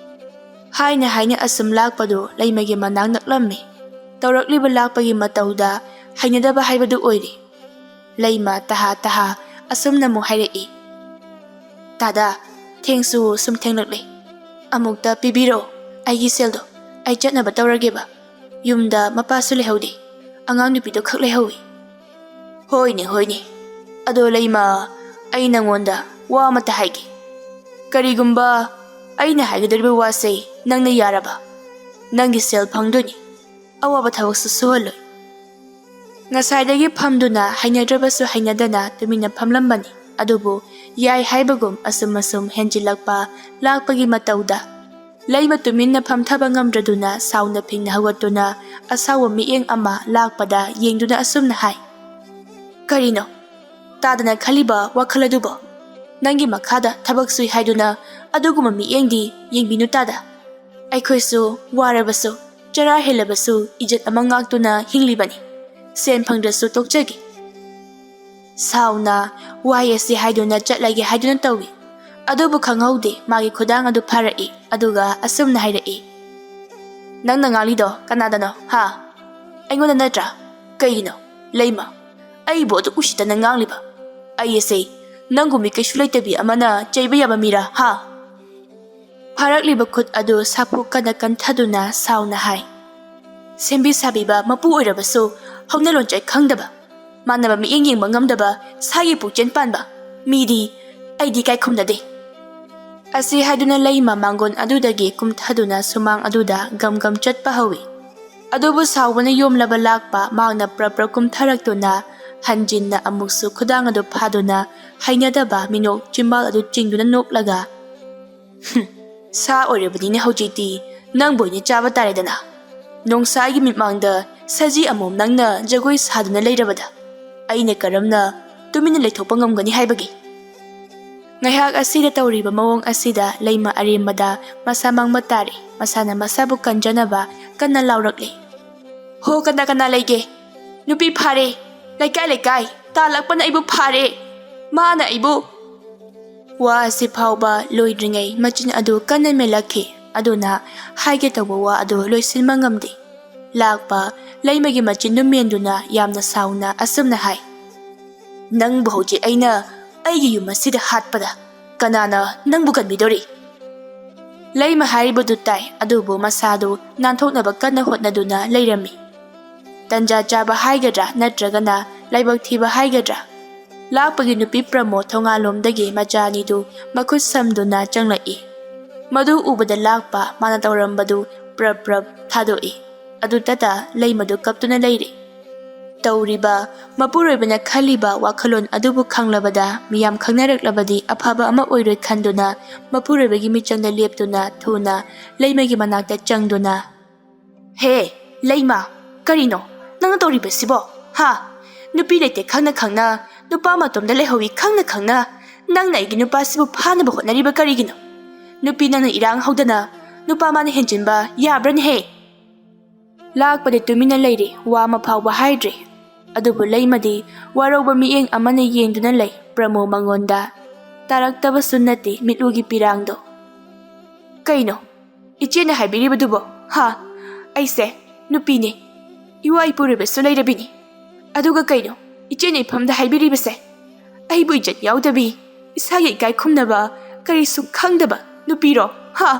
ꯍꯥꯏꯅ ꯍꯥꯏꯅ ꯑꯁꯨꯝ ꯂꯥꯛꯄꯗꯨ ꯂꯩꯃꯒꯤ ꯃꯅꯥꯛ ꯅꯛꯂꯝꯃꯤ꯫ ꯇꯧꯔꯛꯂꯤꯕ ꯂꯥꯛꯄꯒꯤ ꯃꯇꯧꯗ ꯍꯩꯅꯗꯕ ꯍꯥꯏꯕꯗꯨ ꯑꯣꯏꯔꯦ꯫ ꯂꯩꯃ ꯇꯍꯥ ꯇꯍꯥ ꯑꯁꯨꯝꯅ ꯑꯃꯨꯛ ꯍꯥꯏꯔꯛꯏ꯫ "ꯇꯥꯗ, ꯊꯦꯡꯁꯨ ꯁꯨꯝ ꯊꯦꯡꯂꯛꯂꯦ꯫ ꯑꯃꯨꯛꯇ ꯄꯤꯕꯤꯔꯛꯑꯣ ꯑꯩꯒꯤ ꯁꯦꯜꯗꯣ꯫ ꯑꯩ ꯆꯠꯅꯕ ꯇꯧꯔꯒꯦꯕ꯫ ꯌꯨꯝꯗ ꯃꯄꯥꯁꯨ ꯂꯩꯍꯧꯗꯦ꯫ ꯑꯉꯥꯡ ꯅꯨꯄꯤꯗꯣ ꯈꯛ ꯂꯩꯍꯧꯏ꯫" "ꯍꯣꯏꯅꯦ, ꯍꯣꯏꯅꯦ꯫ ꯑꯗꯣ ꯂꯩꯃ, ꯑꯩ ꯅꯪꯉꯣꯟꯗ ꯋꯥ ꯑꯃꯇ ꯍꯥꯏꯒꯦ꯫ ꯀꯔꯤꯒꯨꯝꯕ ꯑꯩꯅ ꯍꯥꯏꯒꯗꯧꯔꯤꯕ ꯋꯥꯁꯦ ꯅꯪꯅ ꯌꯥꯔꯕ, ꯅꯪꯒꯤ ꯁꯦꯜ ꯐꯪꯗꯣꯏꯅꯤ꯫ ꯑꯋꯥꯕ ꯊꯕꯛꯁꯨ ꯁꯨꯍꯜꯂꯣꯏ꯫" ꯉꯁꯥꯏꯗꯒꯤ ꯐꯝꯗꯨꯅ ꯍꯩꯅꯗ꯭ꯔꯕꯁꯨ ꯍꯩꯅꯗꯅ ꯇꯨꯃꯤꯟꯅ ꯐꯝꯂꯝꯕꯅꯤ꯫ ꯑꯗꯨꯕꯨ ꯌꯥꯏ ꯍꯥꯏꯕꯒꯨꯝ ꯑꯁꯨꯝ ꯑꯁꯨꯝ ꯍꯦꯟꯖꯤꯜꯂꯛꯄ ꯂꯥꯛꯄꯒꯤ ꯃꯇꯧꯗ ꯂꯩꯃ ꯇꯨꯃꯤꯟꯅ ꯐꯝꯊꯕ ꯉꯝꯗ꯭ꯔꯗꯨꯅ ꯁꯥꯎꯅ ꯐꯤꯡꯅ ꯍꯧꯒꯠꯇꯨꯅ ꯑꯁꯥꯎꯕ ꯃꯤꯠꯌꯦꯡ ꯑꯃ ꯂꯥꯛꯄꯗ ꯌꯦꯡꯗꯨꯅ ꯑꯁꯨꯝꯅ ꯍꯥꯏ, "ꯀꯔꯤꯅꯣ ꯇꯥꯗꯅ ꯈꯜꯂꯤꯕ ꯋꯥꯈꯜ ꯑꯗꯨꯕꯣ? ꯅꯪꯒꯤ ꯃꯈꯥꯗ ꯊꯕꯛ ꯁꯨꯏ ꯍꯥꯏꯗꯨꯅ ꯑꯗꯨꯒꯨꯝꯕ ꯃꯤꯠꯌꯦꯡꯗꯤ ꯌꯦꯡꯕꯤꯅꯨ ꯇꯥꯗ꯫ ꯑꯩꯈꯣꯏꯁꯨ ꯋꯥꯔꯕꯁꯨ, ꯆꯔꯥ ꯍꯦꯜꯂꯕꯁꯨ ꯏꯖꯠ ꯑꯃ ꯉꯥꯛꯇꯨꯅ ꯍꯤꯡꯂꯤꯕꯅꯤ꯫ ꯁꯦꯟ ꯐꯪꯗ꯭ꯔꯁꯨ ꯇꯣꯛꯆꯒꯦ꯫" ꯁꯥꯎꯅ ꯋꯥꯍꯩ ꯑꯁꯤ ꯍꯥꯏꯗꯨꯅ ꯆꯠꯂꯒꯦ ꯍꯥꯏꯗꯨꯅ ꯇꯧꯏ꯫ ꯑꯗꯨꯕꯨ ꯈꯪꯍꯧꯗꯦ, ꯃꯥꯒꯤ ꯈꯨꯗꯥꯡ ꯑꯗꯨ ꯐꯥꯔꯛꯏ꯫ ꯑꯗꯨꯒ ꯑꯁꯨꯝꯅ ꯍꯥꯏꯔꯛꯏ, "ꯅꯪꯅ ꯉꯥꯡꯂꯤꯗꯣ ꯀꯅꯥꯗꯅꯣ, ꯍꯥ? ꯑꯩꯉꯣꯟꯗ ꯅꯠꯇ꯭ꯔꯥ? ꯀꯩꯒꯤꯅꯣ? ꯂꯩꯃ, ꯑꯩꯕꯨ ꯑꯗꯨꯛ ꯎꯁꯤꯠꯇꯅ ꯉꯥꯡꯂꯤꯕ? ꯑꯩ ꯑꯁꯦ ꯅꯪꯒꯨꯝꯕꯤ ꯀꯩꯁꯨ ꯂꯩꯇꯕꯤ ꯑꯃꯅ ꯆꯩꯕ ꯌꯥꯕ ꯃꯤꯔꯥ, ꯍꯥ?" ꯐꯥꯔꯛꯂꯤꯕ ꯈꯨꯠ ꯑꯗꯨ ꯁꯥꯐꯨ ꯀꯟꯅ ꯀꯟꯊꯗꯨꯅ ꯁꯥꯎꯅ ꯍꯥꯏ, "ꯁꯦꯝꯕꯤ ꯁꯥꯕꯤꯕ ꯃꯄꯨ ꯑꯣꯏꯔꯕꯁꯨ ꯍꯧꯅ ꯂꯣꯟꯆꯠ ꯈꯪꯗꯕ, ꯃꯥꯟꯅꯕ ꯃꯤꯠꯌꯦꯡ ꯌꯦꯡꯕ ꯉꯝꯗꯕ ꯁꯥꯒꯤ ꯄꯨꯛꯆꯦꯜ ꯄꯥꯟꯕ ꯃꯤꯗꯤ ꯑꯩꯗꯤ ꯏꯀꯥꯏ ꯈꯨꯝꯅꯗꯦ꯫" ꯑꯁꯤ ꯍꯥꯏꯗꯨꯅ ꯂꯩꯃ ꯃꯥꯡꯒꯣꯟ ꯑꯗꯨꯗꯒꯤ ꯀꯨꯝꯊꯗꯨꯅ ꯁꯨꯃꯥꯡ ꯑꯗꯨꯗ ꯒꯝ ꯒꯝ ꯆꯠꯄ ꯍꯧꯏ꯫ ꯑꯗꯨꯕꯨ ꯁꯥꯎꯕꯅ ꯌꯣꯝꯂꯕ ꯂꯥꯛꯄ ꯃꯍꯥꯛꯅ ꯄ꯭ꯔꯞ ꯄ꯭ꯔꯞ ꯀꯨꯝꯊꯔꯛꯇꯨꯅ ꯍꯟꯖꯤꯟꯅ ꯑꯃꯨꯛꯁꯨ ꯈꯨꯗꯥꯡ ꯑꯗꯨ ꯐꯥꯗꯨꯅ ꯍꯩꯅꯗꯕ ꯃꯤꯅꯣꯛ ꯆꯤꯝꯕꯥꯜ ꯑꯗꯨ ꯆꯤꯡꯗꯨꯅ ꯅꯣꯛꯂꯒ, "ꯍꯨꯝ, ꯁꯥ ꯑꯣꯏꯔꯕꯅꯤꯅ ꯍꯧꯖꯤꯛꯇꯤ ꯅꯪꯕꯨ ꯑꯣꯏꯅ ꯆꯥꯕ ꯇꯥꯔꯦꯗꯅ꯫ ꯅꯣꯡꯁꯥꯒꯤ ꯃꯤꯠꯃꯥꯡꯗ ꯁꯖꯤ ꯑꯃꯣꯝ ꯅꯪꯅ ꯖꯒꯣꯏ ꯁꯥꯗꯨꯅ ꯂꯩꯔꯕꯗ ꯑꯩꯅ ꯀꯔꯝꯅ ꯇꯨꯃꯤꯟꯅ ꯂꯩꯊꯣꯛꯄ ꯉꯝꯒꯅꯤ ꯍꯥꯏꯕꯒꯦ?" ꯉꯥꯏꯍꯥꯛ ꯑꯁꯤꯗ ꯇꯧꯔꯤꯕ ꯃꯑꯣꯡ ꯑꯁꯤꯗ ꯂꯩꯃ ꯑꯔꯦꯝꯕꯗ ꯃꯁꯥ ꯃꯥꯡꯕ ꯇꯥꯔꯦ꯫ ꯃꯁꯥꯅ ꯃꯁꯥꯕꯨ ꯀꯟꯖꯅꯕ ꯀꯟꯅ ꯂꯥꯎꯔꯛꯂꯦ, "ꯍꯣ, ꯀꯅꯥ ꯀꯅꯥ ꯂꯩꯒꯦ? ꯅꯨꯄꯤ ꯐꯥꯔꯦ! ꯂꯩꯀꯥꯏ ꯂꯩꯀꯥꯏ ꯇꯥꯜꯂꯛꯄꯅ ꯑꯩꯕꯨ ꯐꯥꯔꯦ! ꯃꯥꯅ ꯑꯩꯕꯨ..." ꯋꯥ ꯑꯁꯤ ꯐꯥꯎꯕ ꯂꯣꯏꯗ꯭ꯔꯤꯉꯩ ꯃꯆꯤꯟ ꯑꯗꯨ ꯀꯟꯅ ꯃꯦꯜꯂꯛꯈꯤ꯫ ꯑꯗꯨꯅ ꯍꯥꯏꯒꯦ ꯇꯧꯕ ꯋꯥ ꯑꯗꯨ ꯂꯣꯏꯁꯤꯟꯕ ꯉꯝꯗꯦ꯫ ꯂꯥꯛꯄ ꯂꯩꯃꯒꯤ ꯃꯆꯤꯟꯗꯨ ꯃꯦꯟꯗꯨꯅ ꯌꯥꯝꯅ ꯁꯥꯎꯅ ꯑꯁꯨꯝꯅ ꯍꯥꯏ, "ꯅꯪꯕꯨ ꯍꯧꯖꯤꯛ ꯑꯩꯅ ꯑꯩꯒꯤ ꯌꯨꯝ ꯑꯁꯤꯗ ꯍꯥꯠꯄꯗ "ꯀꯅꯥꯅ ꯅꯪꯕꯨ ꯀꯟꯕꯤꯗꯣꯔꯤ?" ꯂꯩꯃ ꯍꯥꯏꯔꯤꯕꯗꯨ ꯇꯥꯏ, ꯑꯗꯨꯕꯨ ꯃꯁꯥꯗꯨ ꯅꯥꯟꯊꯣꯛꯅꯕ ꯀꯟꯅ ꯍꯣꯠꯅꯗꯨꯅ ꯂꯩꯔꯝꯃꯤ꯫ ꯇꯟꯖꯥ ꯆꯥꯕ ꯍꯥꯏꯒꯗ꯭ꯔꯥ ꯅꯠꯇ꯭ꯔꯒꯅ ꯂꯥꯏꯕꯛ ꯊꯤꯕ ꯍꯥꯏꯒꯗ꯭ꯔꯥ, ꯂꯥꯛꯄꯒꯤ ꯅꯨꯄꯤ ꯄ꯭ꯔꯃꯣ ꯊꯣꯡꯒꯥꯜꯂꯣꯝꯗꯒꯤ ꯃꯆꯥ ꯑꯅꯤꯗꯨ ꯃꯈꯨꯠ ꯁꯝꯗꯨꯅ ꯆꯪꯂꯛꯏ꯫ ꯃꯗꯨ ꯎꯕꯗ ꯂꯥꯛꯄ ꯃꯥꯅ ꯇꯧꯔꯝꯕꯗꯨ ꯄ꯭ꯔꯞ ꯄ꯭ꯔꯞ ꯊꯥꯗꯣꯛꯏ꯫ ꯑꯗꯨꯇꯇ ꯂꯩꯃꯗꯨ ꯀꯞꯇꯨꯅ ꯂꯩꯔꯤ꯫ ꯇꯧꯔꯤꯕ ꯃꯄꯨꯔꯣꯏꯕꯅ ꯈꯜꯂꯤꯕ ꯋꯥꯈꯜꯂꯣꯟ ꯑꯗꯨꯕꯨ ꯈꯪꯂꯕꯗ, ꯃꯤꯌꯥꯝ ꯈꯪꯅꯔꯛꯂꯕꯗꯤ ꯑꯐꯕ ꯑꯃ ꯑꯣꯏꯔꯣꯏ ꯈꯟꯗꯨꯅ, ꯃꯄꯨꯔꯣꯏꯕꯒꯤ ꯃꯤꯆꯪꯗ ꯂꯦꯞꯇꯨꯅ ꯊꯨꯅ ꯂꯩꯃꯒꯤ ꯃꯅꯥꯛꯇ ꯆꯪꯗꯨꯅ, "ꯍꯦ, ꯂꯩꯃ, ꯀꯔꯤꯅꯣ ꯅꯪꯅ ꯇꯧꯔꯤꯕꯁꯤꯕꯣ? ꯍꯥ? ꯅꯨꯄꯤ ꯂꯩꯇꯦ ꯈꯪꯅ ꯈꯪꯅ, ꯅꯨꯄꯥ ꯃꯇꯣꯝꯗ ꯂꯩꯍꯧꯋꯤ ꯈꯪꯅ ꯈꯪꯅ, ꯅꯪꯅ ꯑꯩꯒꯤ ꯅꯨꯄꯥꯁꯤꯕꯨ ꯐꯥꯅꯕ ꯍꯣꯠꯅꯔꯤꯕ ꯀꯔꯤꯒꯤꯅꯣ? ꯅꯨꯄꯤ ꯅꯪꯅ ꯏꯔꯥꯡ ꯍꯧꯗꯅ ꯅꯨꯄꯥ ꯃꯥꯅ ꯍꯦꯟꯖꯤꯟꯕ ꯌꯥꯕ꯭ꯔꯅꯦꯍꯦ?" ꯂꯥꯛꯄꯗꯤ ꯇꯨꯃꯤꯟꯅ ꯂꯩꯔꯤ, ꯋꯥ ꯑꯃ ꯐꯥꯎꯕ ꯍꯥꯏꯗ꯭ꯔꯤ꯫ ꯑꯗꯨꯕꯨ ꯂꯩꯃꯗꯤ ꯋꯥꯔꯧꯕ ꯃꯤꯠꯌꯦꯡ ꯑꯃꯅ ꯌꯦꯡꯗꯨꯅ ꯂꯩ ꯄ꯭ꯔꯃꯣ ꯃꯉꯣꯟꯗ꯫ ꯇꯥꯔꯛꯇꯕꯁꯨ ꯅꯠꯇꯦ ꯃꯤꯠꯂꯨꯒꯤ ꯄꯤꯔꯥꯡꯗꯣ꯫ "ꯀꯩꯅꯣ ꯏꯆꯦꯅ ꯍꯥꯏꯕꯤꯔꯤꯕꯗꯨꯕꯣ? ꯍꯥ? ꯑꯩꯁꯦ ꯅꯨꯄꯤꯅꯦ, ꯏꯋꯥ ꯏꯄꯨꯔꯣꯏꯕꯁꯨ ꯂꯩꯔꯕꯤꯅꯤ꯫ ꯑꯗꯨꯒ ꯀꯩꯅꯣ ꯏꯆꯦꯅ ꯏꯐꯝꯗ ꯍꯥꯏꯕꯤꯔꯤꯕꯁꯦ? ꯑꯩꯕꯨ ꯏꯖꯠ ꯌꯥꯎꯗꯕꯤ, ꯏꯁꯥꯒꯤ ꯏꯀꯥꯏ ꯈꯨꯝꯅꯕ ꯀꯔꯤꯁꯨ ꯈꯪꯗꯕ ꯅꯨꯄꯤꯔꯣ? ꯍꯥ?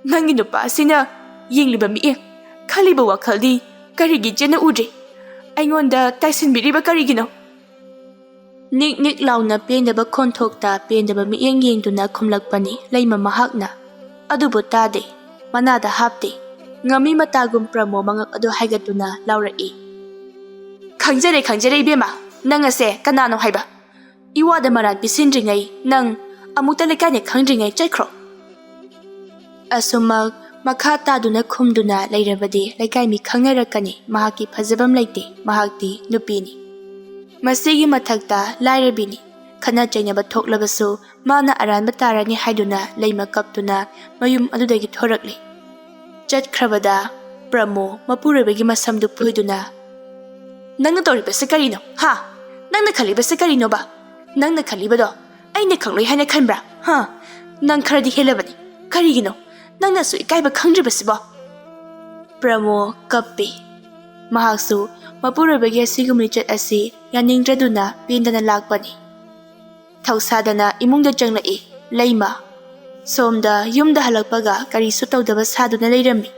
ꯅꯪꯒꯤ ꯅꯨꯄꯥꯁꯤꯅ ꯌꯦꯡꯂꯤꯕ ꯃꯤꯠꯌꯦꯡ, ꯈꯜꯂꯤꯕ ꯋꯥꯈꯜꯗꯤ ꯀꯔꯤꯒꯤ ꯏꯆꯦꯅ ꯎꯗ꯭ꯔꯤ? ꯑꯩꯉꯣꯟꯗ ꯇꯥꯏꯁꯤꯟꯕꯤꯔꯤꯕ ꯀꯔꯤꯒꯤꯅꯣ?" ꯅꯤꯛ ꯅꯤꯛ ꯂꯥꯎꯅ ꯄꯦꯟꯗꯕ ꯈꯣꯟꯊꯣꯛꯇ ꯄꯦꯟꯗꯕ ꯃꯤꯠꯌꯦꯡ ꯌꯦꯡꯗꯨꯅ ꯈꯨꯝꯂꯛꯄꯅꯤ ꯂꯩꯃ ꯃꯍꯥꯛꯅ꯫ ꯑꯗꯨꯕꯨ ꯇꯥꯗꯦ, ꯃꯅꯥꯗ ꯍꯥꯞꯇꯦ꯫ ꯉꯥꯃꯤ ꯃꯇꯥꯒꯨꯝ ꯄ꯭ꯔꯃꯣ ꯃꯉꯛ ꯑꯗꯨ ꯍꯥꯏꯒꯠꯇꯨꯅ ꯂꯥꯎꯔꯛꯏ, "ꯈꯪꯖꯔꯦ, ꯈꯪꯖꯔꯦ ꯏꯕꯦꯝꯃ, ꯅꯪ ꯑꯁꯦ ꯀꯅꯥꯅꯣ ꯍꯥꯏꯕ? ꯏꯋꯥꯗ ꯃꯔꯥꯜ ꯄꯤꯁꯤꯟꯗ꯭ꯔꯤꯉꯩ, ꯅꯪ ꯑꯃꯨꯛꯇ ꯂꯩꯀꯥꯏꯅꯦ ꯈꯪꯗ꯭ꯔꯤꯉꯩ ꯆꯠꯈ꯭ꯔꯣ꯫" ꯑꯁꯨꯃꯛ ꯃꯈꯥ ꯇꯥꯗꯨꯅ ꯈꯨꯝꯗꯨꯅ ꯂꯩꯔꯕꯗꯤ ꯂꯩꯀꯥꯏ ꯃꯤ ꯈꯪꯅꯔꯛꯀꯅꯤ꯫ ꯃꯍꯥꯛꯀꯤ ꯐꯖꯕꯝ ꯂꯩꯇꯦ, ꯃꯍꯥꯛꯇꯤ ꯅꯨꯄꯤꯅꯤ꯫ ꯃꯁꯤꯒꯤ ꯃꯊꯛꯇ ꯂꯥꯏꯔꯕꯤꯅꯤ꯫ ꯈꯠꯅ ꯆꯩꯅꯕ ꯊꯣꯛꯂꯕꯁꯨ ꯃꯥꯅ ꯑꯔꯥꯟꯕ ꯇꯥꯔꯅꯤ ꯍꯥꯏꯗꯨꯅ ꯂꯩꯃ ꯀꯞꯇꯨꯅ ꯃꯌꯨꯝ ꯑꯗꯨꯗꯒꯤ ꯊꯣꯔꯛꯂꯦ꯫ ꯆꯠꯈ꯭ꯔꯕꯗ ꯄ꯭ꯔꯃꯣ ꯃꯄꯨꯔꯣꯏꯕꯒꯤ ꯃꯁꯝꯗꯨ ꯐꯣꯏꯗꯨꯅ, "ꯅꯪꯅ ꯇꯧꯔꯤꯕꯁꯤ ꯀꯔꯤꯅꯣ? ꯍꯥ? ꯅꯪꯅ ꯈꯜꯂꯤꯕꯁꯤ ꯀꯔꯤꯅꯣꯕ? ꯅꯪꯅ ꯈꯜꯂꯤꯕꯗꯣ ꯑꯩꯅ ꯈꯪꯂꯣꯏ ꯍꯥꯏꯅ ꯈꯟꯕ꯭ꯔꯥ? ꯍꯥ? ꯅꯪ ꯈꯔꯗꯤ ꯍꯦꯜꯂꯕꯅꯤ꯫ ꯀꯔꯤꯒꯤꯅꯣ ꯅꯪꯅꯁꯨ ꯏꯀꯥꯏꯕ ꯈꯪꯗ꯭ꯔꯤꯕꯁꯤꯕꯣ?" ꯄ꯭ꯔꯃꯣ ꯀꯞꯄꯤ꯫ ꯃꯍꯥꯛꯁꯨ ꯃꯄꯨꯔꯣꯏꯕꯒꯤ ꯑꯁꯤꯒꯨꯝꯕ ꯂꯤꯆꯠ ꯑꯁꯤ ꯌꯥꯅꯤꯡꯗ꯭ꯔꯗꯨꯅ ꯄꯦꯟꯗꯅ ꯂꯥꯛꯄꯅꯤ꯫ ꯊꯧꯁꯥꯗꯅ ꯏꯃꯨꯡꯗ ꯆꯪꯂꯛꯏ ꯂꯩꯃ꯫ ꯁꯣꯝꯗ ꯌꯨꯝꯗ ꯍꯜꯂꯛꯄꯒ ꯀꯔꯤꯁꯨ ꯇꯧꯗꯕ ꯁꯥꯗꯨꯅ ꯂꯩꯔꯝꯃꯤ꯫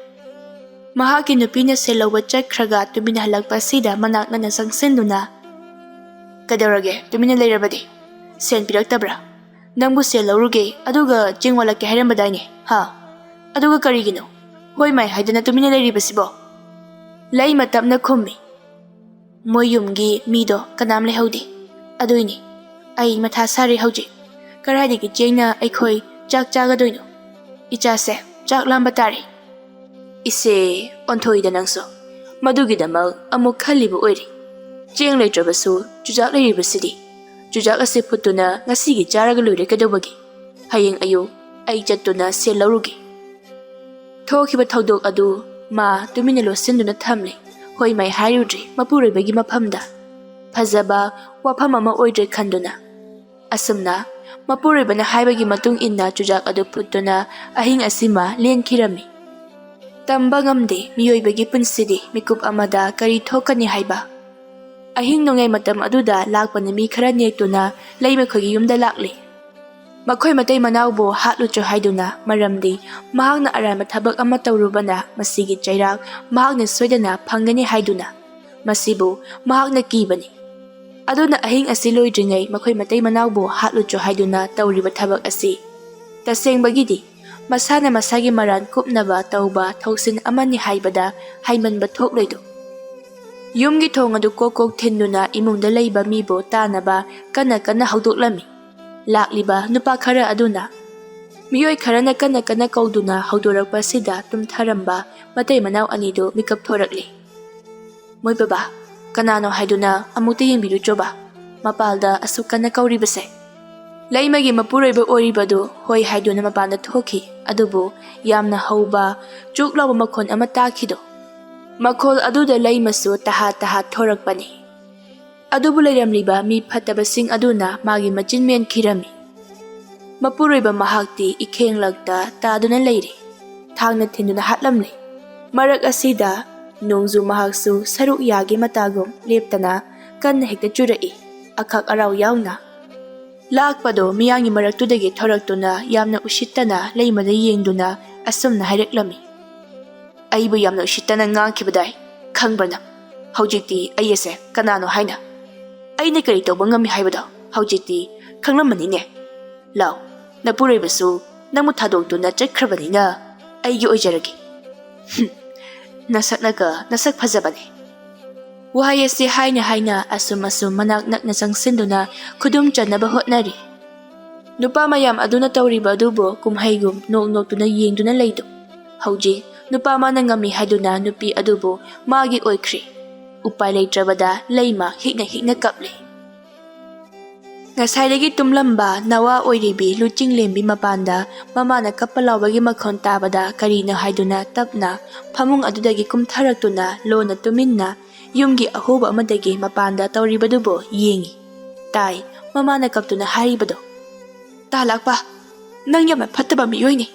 ꯃꯍꯥꯛꯀꯤ ꯅꯨꯄꯤꯅ ꯁꯦꯜ ꯂꯧꯕ ꯆꯠꯈ꯭ꯔꯒ ꯇꯨꯃꯤꯟꯅ ꯍꯜꯂꯛꯄ ꯑꯁꯤꯗ ꯃꯅꯥꯛ ꯅꯛꯅ ꯆꯪꯁꯤꯟꯗꯨꯅ, "ꯀꯩꯗꯧꯔꯒꯦ? ꯇꯨꯃꯤꯟꯅ ꯂꯩꯔꯕꯗꯤ? ꯁꯦꯟ ꯄꯤꯔꯛꯇꯕ꯭ꯔꯥ? ꯅꯪꯕꯨ ꯁꯦꯜ ꯂꯧꯔꯨꯒꯦ, ꯑꯗꯨꯒ ꯆꯦꯡ ꯋꯥꯠꯂꯛꯀꯦ ꯍꯥꯏꯔꯝꯕꯗꯥꯏꯅꯦ? ꯍꯥ? ꯑꯗꯨꯒ ꯀꯔꯤꯒꯤꯅꯣ ꯍꯣꯏ ꯃꯥꯏ ꯍꯥꯏꯗꯅ ꯇꯨꯃꯤꯟꯅ ꯂꯩꯔꯤꯕꯁꯤꯕꯣ?" ꯂꯩꯃ ꯇꯞꯅ ꯈꯨꯝꯃꯤ, "ꯃꯣꯏ ꯌꯨꯝꯒꯤ ꯃꯤꯗꯣ ꯀꯅꯥꯝ ꯂꯩꯍꯧꯗꯦ꯫ ꯑꯗꯨꯏꯅꯤ ꯑꯩ ꯃꯊꯥ ꯁꯥꯔꯤ ꯍꯧꯖꯤꯛ꯫ ꯀꯗꯥꯏꯗꯒꯤ ꯆꯦꯡꯅ ꯑꯩꯈꯣꯏ ꯆꯥꯛ ꯆꯥꯒꯗꯣꯏꯅꯣ? ꯏꯆꯥꯁꯦ ꯆꯥꯛ ꯂꯥꯝꯕ ꯇꯥꯔꯦ꯫" "ꯏꯁꯦ, ꯑꯣꯟꯊꯣꯛꯏꯗ ꯅꯪꯁꯨ꯫ ꯃꯗꯨꯒꯤꯗꯃꯛ ꯑꯃꯨꯛ ꯈꯜꯂꯤꯕ ꯑꯣꯏꯔꯦ꯫ ꯆꯦꯡ ꯂꯩꯇ꯭ꯔꯕꯁꯨ ꯆꯨꯖꯥꯛ ꯂꯩꯔꯤꯕꯁꯤꯗꯤ꯫ ꯆꯨꯖꯥꯛ ꯑꯁꯤ ꯐꯨꯠꯇꯨꯅ ꯉꯁꯤꯒꯤ ꯆꯥꯔꯒ ꯂꯣꯏꯔꯦ ꯀꯩꯗꯧꯕꯒꯦ? ꯍꯌꯦꯡ ꯑꯌꯨꯛ ꯑꯩ ꯆꯠꯇꯨꯅ ꯁꯦꯜ ꯂꯧꯔꯨꯒꯦ꯫" ꯊꯣꯛꯈꯤꯕ ꯊꯧꯗꯣꯛ ꯑꯗꯨ ꯃꯥ ꯇꯨꯃꯤꯟꯅ ꯂꯣꯠꯁꯤꯟꯗꯨꯅ ꯊꯝꯂꯦ꯫ ꯍꯣꯏ ꯃꯥꯏ ꯍꯥꯏꯔꯨꯗ꯭ꯔꯦ ꯃꯄꯨꯔꯣꯏꯕꯒꯤ ꯃꯐꯝꯗ꯫ ꯐꯖꯕ ꯋꯥꯐꯝ ꯑꯃ ꯑꯣꯏꯗ꯭ꯔꯦ ꯈꯟꯗꯨꯅ꯫ ꯑꯁꯨꯝꯅ ꯃꯄꯨꯔꯣꯏꯕꯅ ꯍꯥꯏꯕꯒꯤ ꯃꯇꯨꯡ ꯏꯟꯅ ꯆꯨꯖꯥꯛ ꯑꯗꯨ ꯐꯨꯠꯇꯨꯅ ꯑꯍꯤꯡ ꯑꯁꯤꯃ ꯂꯦꯟꯈꯤꯔꯝꯃꯤ꯫ ꯇꯝꯕ ꯉꯝꯗꯦ ꯃꯤꯑꯣꯏꯕꯒꯤ ꯄꯨꯟꯁꯤꯗꯤ ꯃꯤꯀꯨꯞ ꯑꯃꯗ ꯀꯔꯤ ꯊꯣꯛꯀꯅꯤ ꯍꯥꯏꯕ꯫ ꯑꯍꯤꯡ ꯅꯣꯡꯌꯥꯏ ꯃꯇꯝ ꯑꯗꯨꯗ ꯂꯥꯛꯄꯅ ꯃꯤ ꯈꯔ ꯅꯦꯛꯇꯨꯅ ꯂꯩꯃꯈꯣꯏꯒꯤ ꯌꯨꯝꯗ ꯂꯥꯛꯂꯦ꯫ ꯃꯈꯣꯏ ꯃꯇꯩ ꯃꯅꯥꯎꯕꯨ ꯍꯥꯠꯂꯨꯆꯣ ꯍꯥꯏꯗꯨꯅ, ꯃꯔꯝꯗꯤ ꯃꯍꯥꯛꯅ ꯑꯔꯥꯟꯕ ꯊꯕꯛ ꯑꯃ ꯇꯧꯔꯨꯕꯅ ꯃꯁꯤꯒꯤ ꯆꯩꯔꯥꯛ ꯃꯍꯥꯛꯅ ꯁꯣꯏꯗꯅ ꯐꯪꯒꯅꯤ ꯍꯥꯏꯗꯨꯅ꯫ ꯃꯁꯤꯕꯨ ꯃꯍꯥꯛꯅ ꯀꯤꯕꯅꯤ꯫ ꯑꯗꯨꯅ ꯑꯍꯤꯡ ꯑꯁꯤ ꯂꯣꯏꯗ꯭ꯔꯤꯉꯩ ꯃꯈꯣꯏ ꯃꯇꯩ ꯃꯅꯥꯎꯕꯨ ꯍꯥꯠꯂꯨꯆꯣ ꯍꯥꯏꯗꯨꯅ ꯇꯧꯔꯤꯕ ꯊꯕꯛ ꯑꯁꯤ ꯇꯁꯦꯡꯕꯒꯤꯗꯤ ꯃꯁꯥꯅ ꯃꯁꯥꯒꯤ ꯃꯔꯥꯟ ꯀꯨꯞꯅꯕ ꯇꯧꯕ ꯊꯧꯁꯤꯟ ꯑꯃꯅꯤ ꯍꯥꯏꯕꯗ ꯍꯥꯏꯃꯟꯕ ꯊꯣꯛꯂꯣꯏꯗꯣ꯫ ꯌꯨꯝꯒꯤ ꯊꯣꯡ ꯑꯗꯨ ꯀꯣꯛ ꯀꯣꯛ ꯊꯤꯟꯗꯨꯅ ꯏꯃꯨꯡꯗ ꯂꯩꯕ ꯃꯤꯕꯨ ꯇꯥꯅꯕ ꯀꯟꯅ ꯀꯟꯅ ꯍꯧꯗꯣꯛꯂꯝꯃꯤ꯫ ꯂꯥꯛꯂꯤꯕ ꯅꯨꯄꯥ ꯈꯔ ꯑꯗꯨꯅ ꯃꯤꯑꯣꯏ ꯈꯔꯅ ꯀꯟꯅ ꯀꯟꯅ ꯀꯧꯗꯨꯅ ꯍꯧꯗꯣꯔꯛꯄ ꯑꯁꯤꯗ ꯇꯨꯝꯊꯔꯝꯕ ꯃꯇꯩ ꯃꯅꯥꯎ ꯑꯅꯤꯗꯨ ꯃꯤꯀꯞ ꯊꯣꯔꯛꯂꯤ꯫ "ꯃꯣꯏ ꯕꯕꯥ, ꯀꯅꯥꯅꯣ ꯍꯥꯏꯗꯨꯅ ꯑꯃꯨꯛꯇ ꯌꯦꯡꯕꯤꯔꯨꯆꯣꯕ, ꯃꯄꯥꯜꯗ ꯑꯁꯨꯛ ꯀꯟꯅ ꯀꯧꯔꯤꯕꯁꯦ?" ꯂꯩꯃꯒꯤ ꯃꯄꯨꯔꯣꯏꯕ ꯑꯣꯏꯔꯤꯕꯗꯨ ꯍꯣꯏ ꯍꯥꯏꯗꯨꯅ ꯃꯄꯥꯟꯗ ꯊꯣꯛꯈꯤ꯫ ꯑꯗꯨꯕꯨ ꯌꯥꯝꯅ ꯍꯧꯕ ꯆꯨꯛ ꯂꯥꯎꯕ ꯃꯈꯣꯟ ꯑꯃ ꯇꯥꯈꯤꯗꯣ꯫ ꯃꯈꯣꯜ ꯑꯗꯨꯗ ꯂꯩꯃꯁꯨ ꯇꯍꯥ ꯇꯍꯥ ꯊꯣꯔꯛꯄꯅꯤ꯫ ꯑꯗꯨꯕꯨ ꯂꯩꯔꯝꯂꯤꯕ ꯃꯤ ꯐꯠꯇꯕꯁꯤꯡ ꯑꯗꯨꯅ ꯃꯥꯒꯤ ꯃꯆꯤꯟ ꯃꯦꯟꯈꯤꯔꯝꯃꯤ꯫ ꯃꯄꯨꯔꯣꯏꯕ ꯃꯍꯥꯛꯇꯤ ꯏꯈꯦꯡꯂꯛꯇ ꯇꯥꯗꯨꯅ ꯂꯩꯔꯦ꯫ ꯊꯥꯡꯅ ꯊꯤꯟꯗꯨꯅ ꯍꯥꯠꯂꯝꯂꯦ꯫ ꯃꯔꯛ ꯑꯁꯤꯗ ꯅꯣꯡꯖꯨ ꯃꯍꯥꯛꯁꯨ ꯁꯔꯨꯛ ꯌꯥꯒꯤ ꯃꯇꯥꯒꯨꯝ ꯂꯦꯞꯇꯅ ꯀꯟꯅ ꯍꯦꯛꯇ ꯆꯨꯔꯛꯏ, ꯑꯈꯥꯛ ꯑꯔꯥꯎ ꯌꯥꯎꯅ꯫ ꯂꯥꯛꯄꯗꯣ ꯃꯤꯌꯥꯝꯒꯤ ꯃꯔꯛꯇꯨꯗꯒꯤ ꯊꯣꯔꯛꯇꯨꯅ ꯌꯥꯝꯅ ꯎꯁꯤꯠꯇꯅ ꯂꯩꯃꯗ ꯌꯦꯡꯗꯨꯅ ꯑꯁꯨꯝꯅ ꯍꯥꯏꯔꯛꯂꯝꯃꯤ꯫ "ꯑꯩꯕꯨ ꯌꯥꯝꯅ ꯎꯁꯤꯠꯇꯅ ꯉꯥꯡꯈꯤꯕꯗꯥꯏ, ꯈꯪꯕ꯭ꯔ ꯅꯪ? ꯍꯧꯖꯤꯛꯇꯤ ꯑꯩ ꯑꯁꯦ ꯀꯅꯥꯅꯣ ꯍꯥꯏꯅ? ꯑꯩꯅ ꯀꯔꯤ ꯇꯧꯕ ꯉꯝꯃꯤ ꯍꯥꯏꯕꯗꯣ ꯍꯧꯖꯤꯛꯇꯤ ꯈꯪꯂꯝꯃꯅꯤꯅꯦ꯫ ꯂꯥꯎ, ꯅꯄꯨꯔꯣꯏꯕꯁꯨ ꯅꯪꯕꯨ ꯊꯥꯗꯣꯛꯇꯨꯅ ꯆꯠꯈ꯭ꯔꯕꯅꯤꯅ ꯑꯩꯒꯤ ꯑꯣꯏꯖꯔꯒꯦ꯫ ꯍꯨꯝ, ꯅꯁꯛꯅꯒ ꯅꯁꯛ ꯐꯖꯕꯅꯦ꯫" ꯋꯥꯍꯩ ꯑꯁꯤ ꯍꯥꯏꯅ ꯍꯥꯏꯅ ꯑꯁꯨꯝ ꯑꯁꯨꯝ ꯃꯅꯥꯛ ꯅꯛꯅ ꯆꯪꯁꯤꯟꯗꯨꯅ ꯈꯨꯗꯨꯝ ꯆꯟꯅꯕ ꯍꯣꯠꯅꯔꯤ꯫ ꯅꯨꯄꯥ ꯃꯌꯥꯝ ꯑꯗꯨꯅ ꯇꯧꯔꯤꯕ ꯑꯗꯨꯕꯨ ꯀꯨꯝꯍꯩꯒꯨꯝ ꯅꯣꯛ ꯅꯣꯛꯇꯨꯅ ꯌꯦꯡꯗꯨꯅ ꯂꯩꯗꯨ꯫ ꯍꯧꯖꯤꯛ ꯅꯨꯄꯥ ꯑꯃꯅ ꯉꯝꯃꯤ ꯍꯥꯏꯗꯨꯅ ꯅꯨꯄꯤ ꯑꯗꯨꯕꯨ ꯃꯥꯒꯤ ꯑꯣꯏꯈ꯭ꯔꯦ꯫ ꯎꯄꯥꯏ ꯂꯩꯇ꯭ꯔꯕꯗ ꯂꯩꯃ ꯍꯤꯛꯅ ꯍꯤꯛꯅ ꯀꯞꯂꯤ꯫ ꯉꯁꯥꯏꯗꯒꯤ ꯇꯨꯝꯂꯝꯕ ꯅꯋꯥ ꯑꯣꯏꯔꯤꯕꯤ ꯂꯨꯆꯤꯡꯂꯦꯝꯕꯤ ꯃꯄꯥꯟꯗ ꯃꯃꯥꯅ ꯀꯞꯄ ꯂꯥꯎꯕꯒꯤ ꯃꯈꯣꯟ ꯇꯥꯕꯗ ꯀꯔꯤꯅꯣ ꯍꯥꯏꯗꯨꯅ ꯇꯞꯅ ꯐꯃꯨꯡ ꯑꯗꯨꯗꯒꯤ ꯀꯨꯝꯊꯔꯛꯇꯨꯅ ꯂꯣꯟꯅ ꯇꯨꯃꯤꯟꯅ ꯌꯨꯝꯒꯤ ꯑꯍꯣꯕ ꯑꯃꯗꯒꯤ ꯃꯄꯥꯟꯗ ꯇꯧꯔꯤꯕꯗꯨꯕꯨ ꯌꯦꯡꯉꯤ꯫ ꯇꯥꯏ, ꯃꯃꯥꯅ ꯀꯞꯇꯨꯅ ꯍꯥꯏꯔꯤꯕꯗꯣ꯫ "ꯇꯥ ꯂꯥꯛꯄ, ꯅꯪ ꯌꯥꯝꯅ ꯐꯠꯇꯕ ꯃꯤꯑꯣꯏꯅꯤ꯫